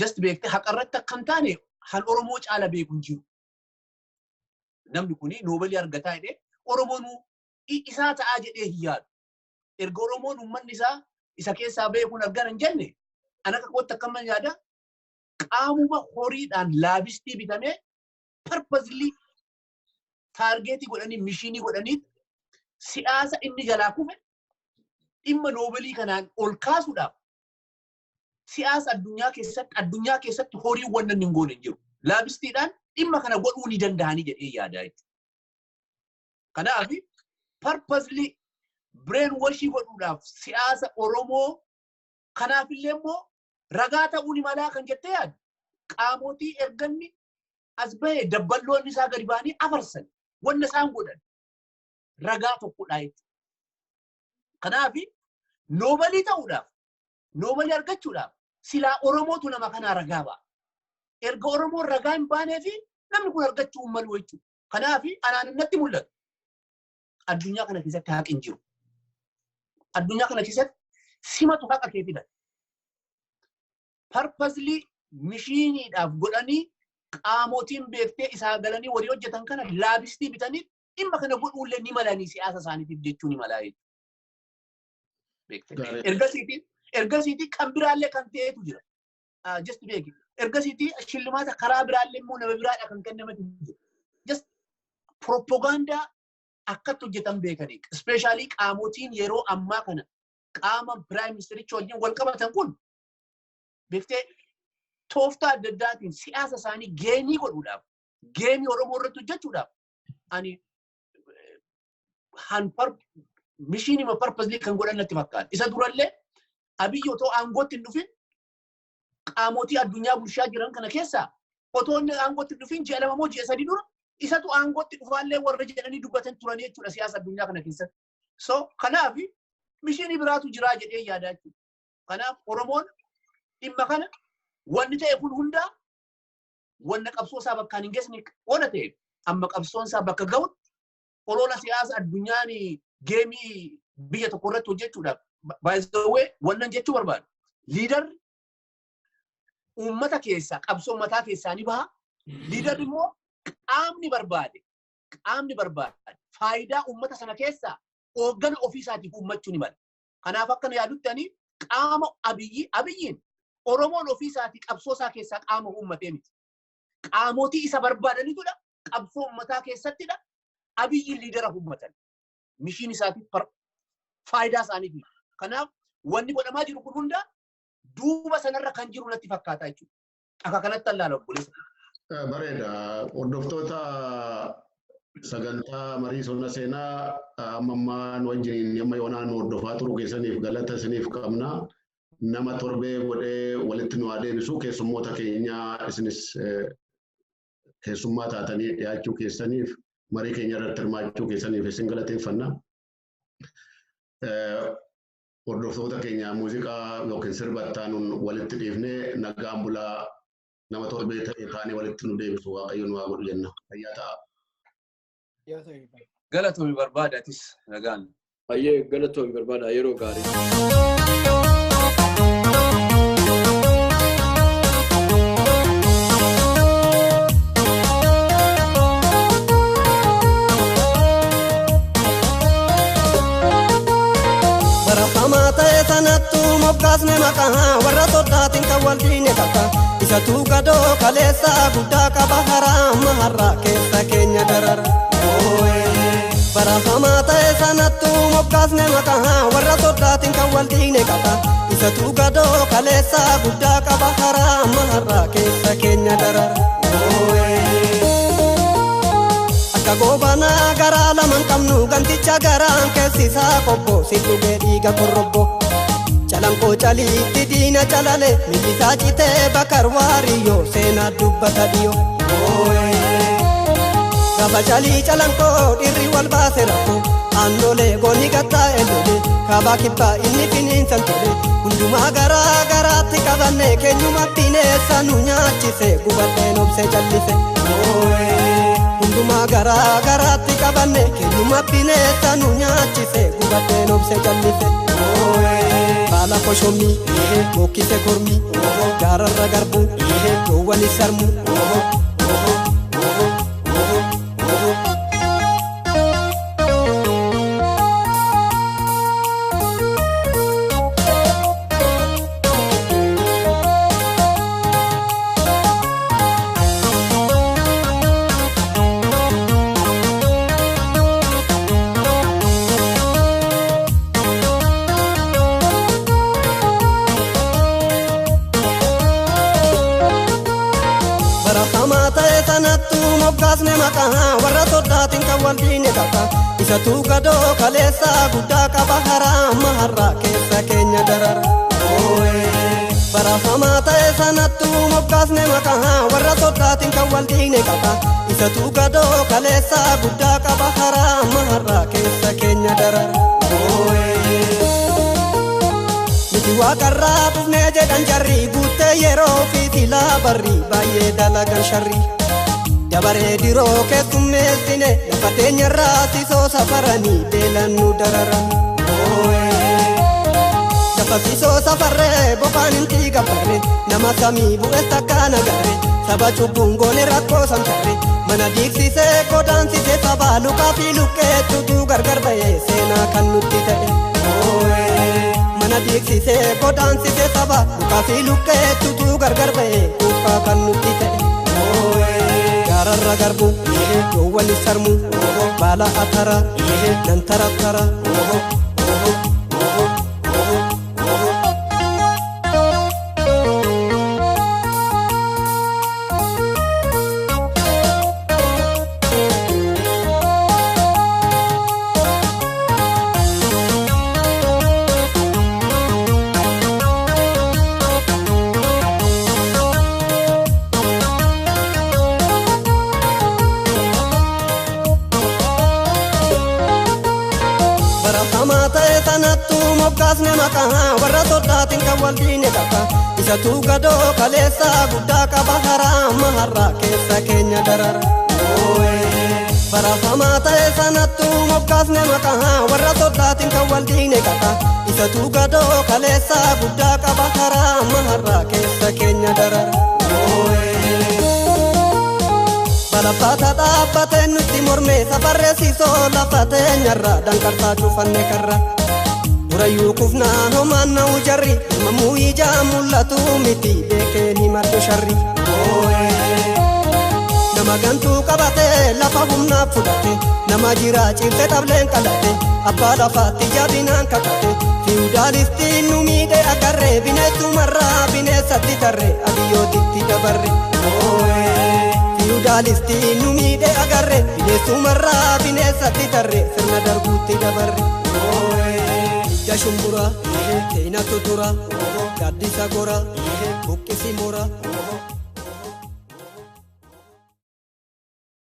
just beekte haqarratti akka hin taane han Oromoo caala beeku hin jiru. Namni kuni Noobeelii argataa jedhee Oromoon isaa ta'aa jedhee hin yaadu. Erga Oromoon uummanni isaa isa keessaa beekuun argan hin jenne an akka kootti akkam yaada qaamuma horiidhaan lobbyistii bitamee purposely targetii godhanii missionii godhanii siyaasa inni jalaa kufe dhimma Noobeelii kanaan ol kaasuudhaaf siyaasa addunyaa keessatti horii wannan hin goone hin jiru. Lobbyistiidhaan dhimma kana godhuu ni danda'anii jedhee yaadaa jechuudha. Kanaaf purposely brain washii godhuudhaaf siyaasa Oromoo kanaafillee immoo ragaa ta'uu ni malaa kan jettee yaaddu. Qaamotii erganni as bahe dabballoonni isaa gadi ba'anii afarsan wanna isaan godhan ragaa tokkodha jechuudha. Kanaaf Noobalii ta'uudhaaf Noobalii argachuudhaaf silaa Oromootu nama kanaa ragaa ba'a. Erga Oromoon ragaa hin baanee fi namni kun argachuu hin malu jechuudha. Kanaaf anaan natti mul'atu. Addunyaa kana keessatti haqi hin jiru. Addunyaa kana keessatti simatu haqa kee fidan. Purposely missioniidhaaf godhanii qaamotiin beektee isaa galanii walii hojjetan kana lobbyistii bitanii dhimma kana godhuullee ni malanii siyaasa isaaniitiif jechuu ni malaa jechuudha. Ergasiitii kan biraallee kan ta'etu jira. Just beeki. Ergasiitii shillimaata karaa biraallee immoo nama biraadha kan kennametu jira. Just propagaandaa akkatti hojjetan beekanii. Especially qaamotiin yeroo ammaa kana qaama prime ministericha wajjin wal qabatan kun beektee tooftaa adda addaatiin siyaasa isaanii gainii godhuudhaaf gainii Oromoo irratti hojjechuudhaaf ani han missionima purposely kan godhan natti fakkaata. Isa durallee Abiyyi otoo aangootti hin dhufin qaamotii addunyaa bulchaa jiran kana keessaa otoo inni aangootti hin dhufin ji'a 2 moo ji'a 3 dura isatu aangootti dhufaallee warra jedhanii dubbatan turan jechuudha siyaasa addunyaa kana keessatti. So kanaaf missionii biraatu jiraa jedhee yaadaa jechuudha. Kanaaf Oromoon dhimma kana wanni ta'e kun hundaa wanna qabsoo isaa bakkaan hin geessine ola ta'e amma qabsoon isaa bakka ga'utti olola siyaasa addunyaan gameii biyya tokko irratti hojjechuudhaaf by the way wannan jechuu barbaadu. Leaderri uummata keessaa qabsoo mataa keessaa ni baha. Leaderri immoo qaamni barbaade faayidaa uummata sana keessaa hooggana ofii isaatiif uummachuu ni mala. Kanaaf akka yaadutti ani qaama Abiyyiin Oromoon ofii isaatii qabsoo isaa keessaa qaama uummatee miti. Qaamotii isa barbaadanitudha. Qabsoo uummataa keessattidha. Abiyyiin leadera uummatan. Mission isaatiif faayidaa isaaniitiif. Kanaaf wanni godhamaa jiru kun hunda duuba sanarra kan jiru natti fakkaata jechuudha. Akka kanatti allaala obboleessa. Bareeda. Hordoftoota sagantaa marii sona seenaa amma ammaa nu wajjiniin amma yoonaa nu hordofaa turu keessaniif galata isiniif qabna. Nama torbee godhee walitti nu adeemsisu keessummoota keenyaa isinis keessummaa taatanii dhiyaachuu keessaniif marii keenya irratti hirmaachuu keessaniif isin galateeffanna. Hordoftoota keenya muuziqaa yookiin sirba ittaanuun walitti dhiifnee nagaan bulaa nama torbee ta'e taanee walitti nu deebisu Waaqayyo nu haa godhu jenna. Fayyaa ta'a. Galatoomi barbaada atis nagaan. Baay'ee galatoomi barbaada yeroo gaarii. Barafamaa ta'e sanattuu moggaasne maqaa warra soddaatiin kan wal diine takka isatu gadoo kaleessa guddaa qaba haraa amma har'aa keessa keenya darara. Bara hamaa ta'e sanattuu moggaasne maqaa warra soddaatiin kan wal diine qaba. Isatu gadoo kaleessaa guddaa qaba haraa amma har'aa keessa keenya darara. Akka goobanaa garaa lamaan qabnu ganticha garaan keessisaa qobbo si dhugee dhiiga korrobbo. Calanqoo caliitti diina calale millisaa citee bakar waariyyoo seenaa dubbata dhiyoo. Gaafa calii calanqoo dhirri wal baase rakkoo aannolee goonni gattaa'e lole kaabaa kibbaa inni finiinsan tole hundumaa garaa garaatti qabanne keenyuma bineessa nu nyaachise gubadheen obsee callise. Hundumaa garaa garaatti qabanne keenyuma bineessa nu nyaachise gubadheen obsee callise. Baala koshommii bokkise kormii gaararra garbuu doowwan sarmuu. Moggaasne maqaa warra soddaatiin kan wal diine qaba. Isatu gadoo kaleessaa guddaa qaba haraa amma har'aa keessa keenya darara. Bara hamaa ta'e sanattuu moggaasne maqaa warra soddaatiin kan wal diine qaba. Isatu gadoo kaleessaa guddaa qaba haraa amma har'aa keessa keenya darara. Miti waaqarraa dhufnee jedhan jarri guuttee yeroo fi silaa barri baay'ee dalagan sharri. Dabaree diroo keessummeessine lafa teenyarraa sisoo safaranii beelan nu dararan. Lafa sisoo safarree bofaan hin tiigabarre nama samii bu'es takka nagarre saba cubbuun goone rakkoo santarre mana diigsisee godaansisee sabaa lukaa fi luqqeettutu gargar ba'ee seenaa kan nutti ta'e. Mana diigsisee godaansisee saba lukaa fi luqqeettutu gargar ba'ee kuufaa kan nutti ta'e. Gaararra garbu doowwan sarmu baala atara nan tarattara. Moggaasne maqaa warra soddaatiin kan wal diine qaba. Isatu gadoo kaleessaa guddaa qaba haraa amma har'aa keessa keenya darara. Bara hamaa ta'e sanattuu moggaasne maqaa warra soddaatiin kan wal diine qaba. Isatu gadoo kaleessaa guddaa qaba haraa amma har'aa keessa keenya darara. Balaffaata dhaabbatee nutti morme safarreessisoo lafa teenyarra danqarsaa cufanne karra. Durayyuu kufnaa homaan na'u jarri mamuu ijaa mul'atu miti beekeen himadhu sharri. Nama gantuu qabatee lafa humnaaf fudhate nama jiraa cimse xableen qalate abbaa lafaatti jabinaan kakate fiwudaalistiin nu miidhe agarree bineessumarraa bineessatti tarre abiyyootitti dabarre. Fiwudaalistiin nu miidhe agarree bineessumarraa bineessatti tarre sirna darbuutti dabarre. Ija shumburaa, teena tutura, gaaddisa gora, buqqisi mora.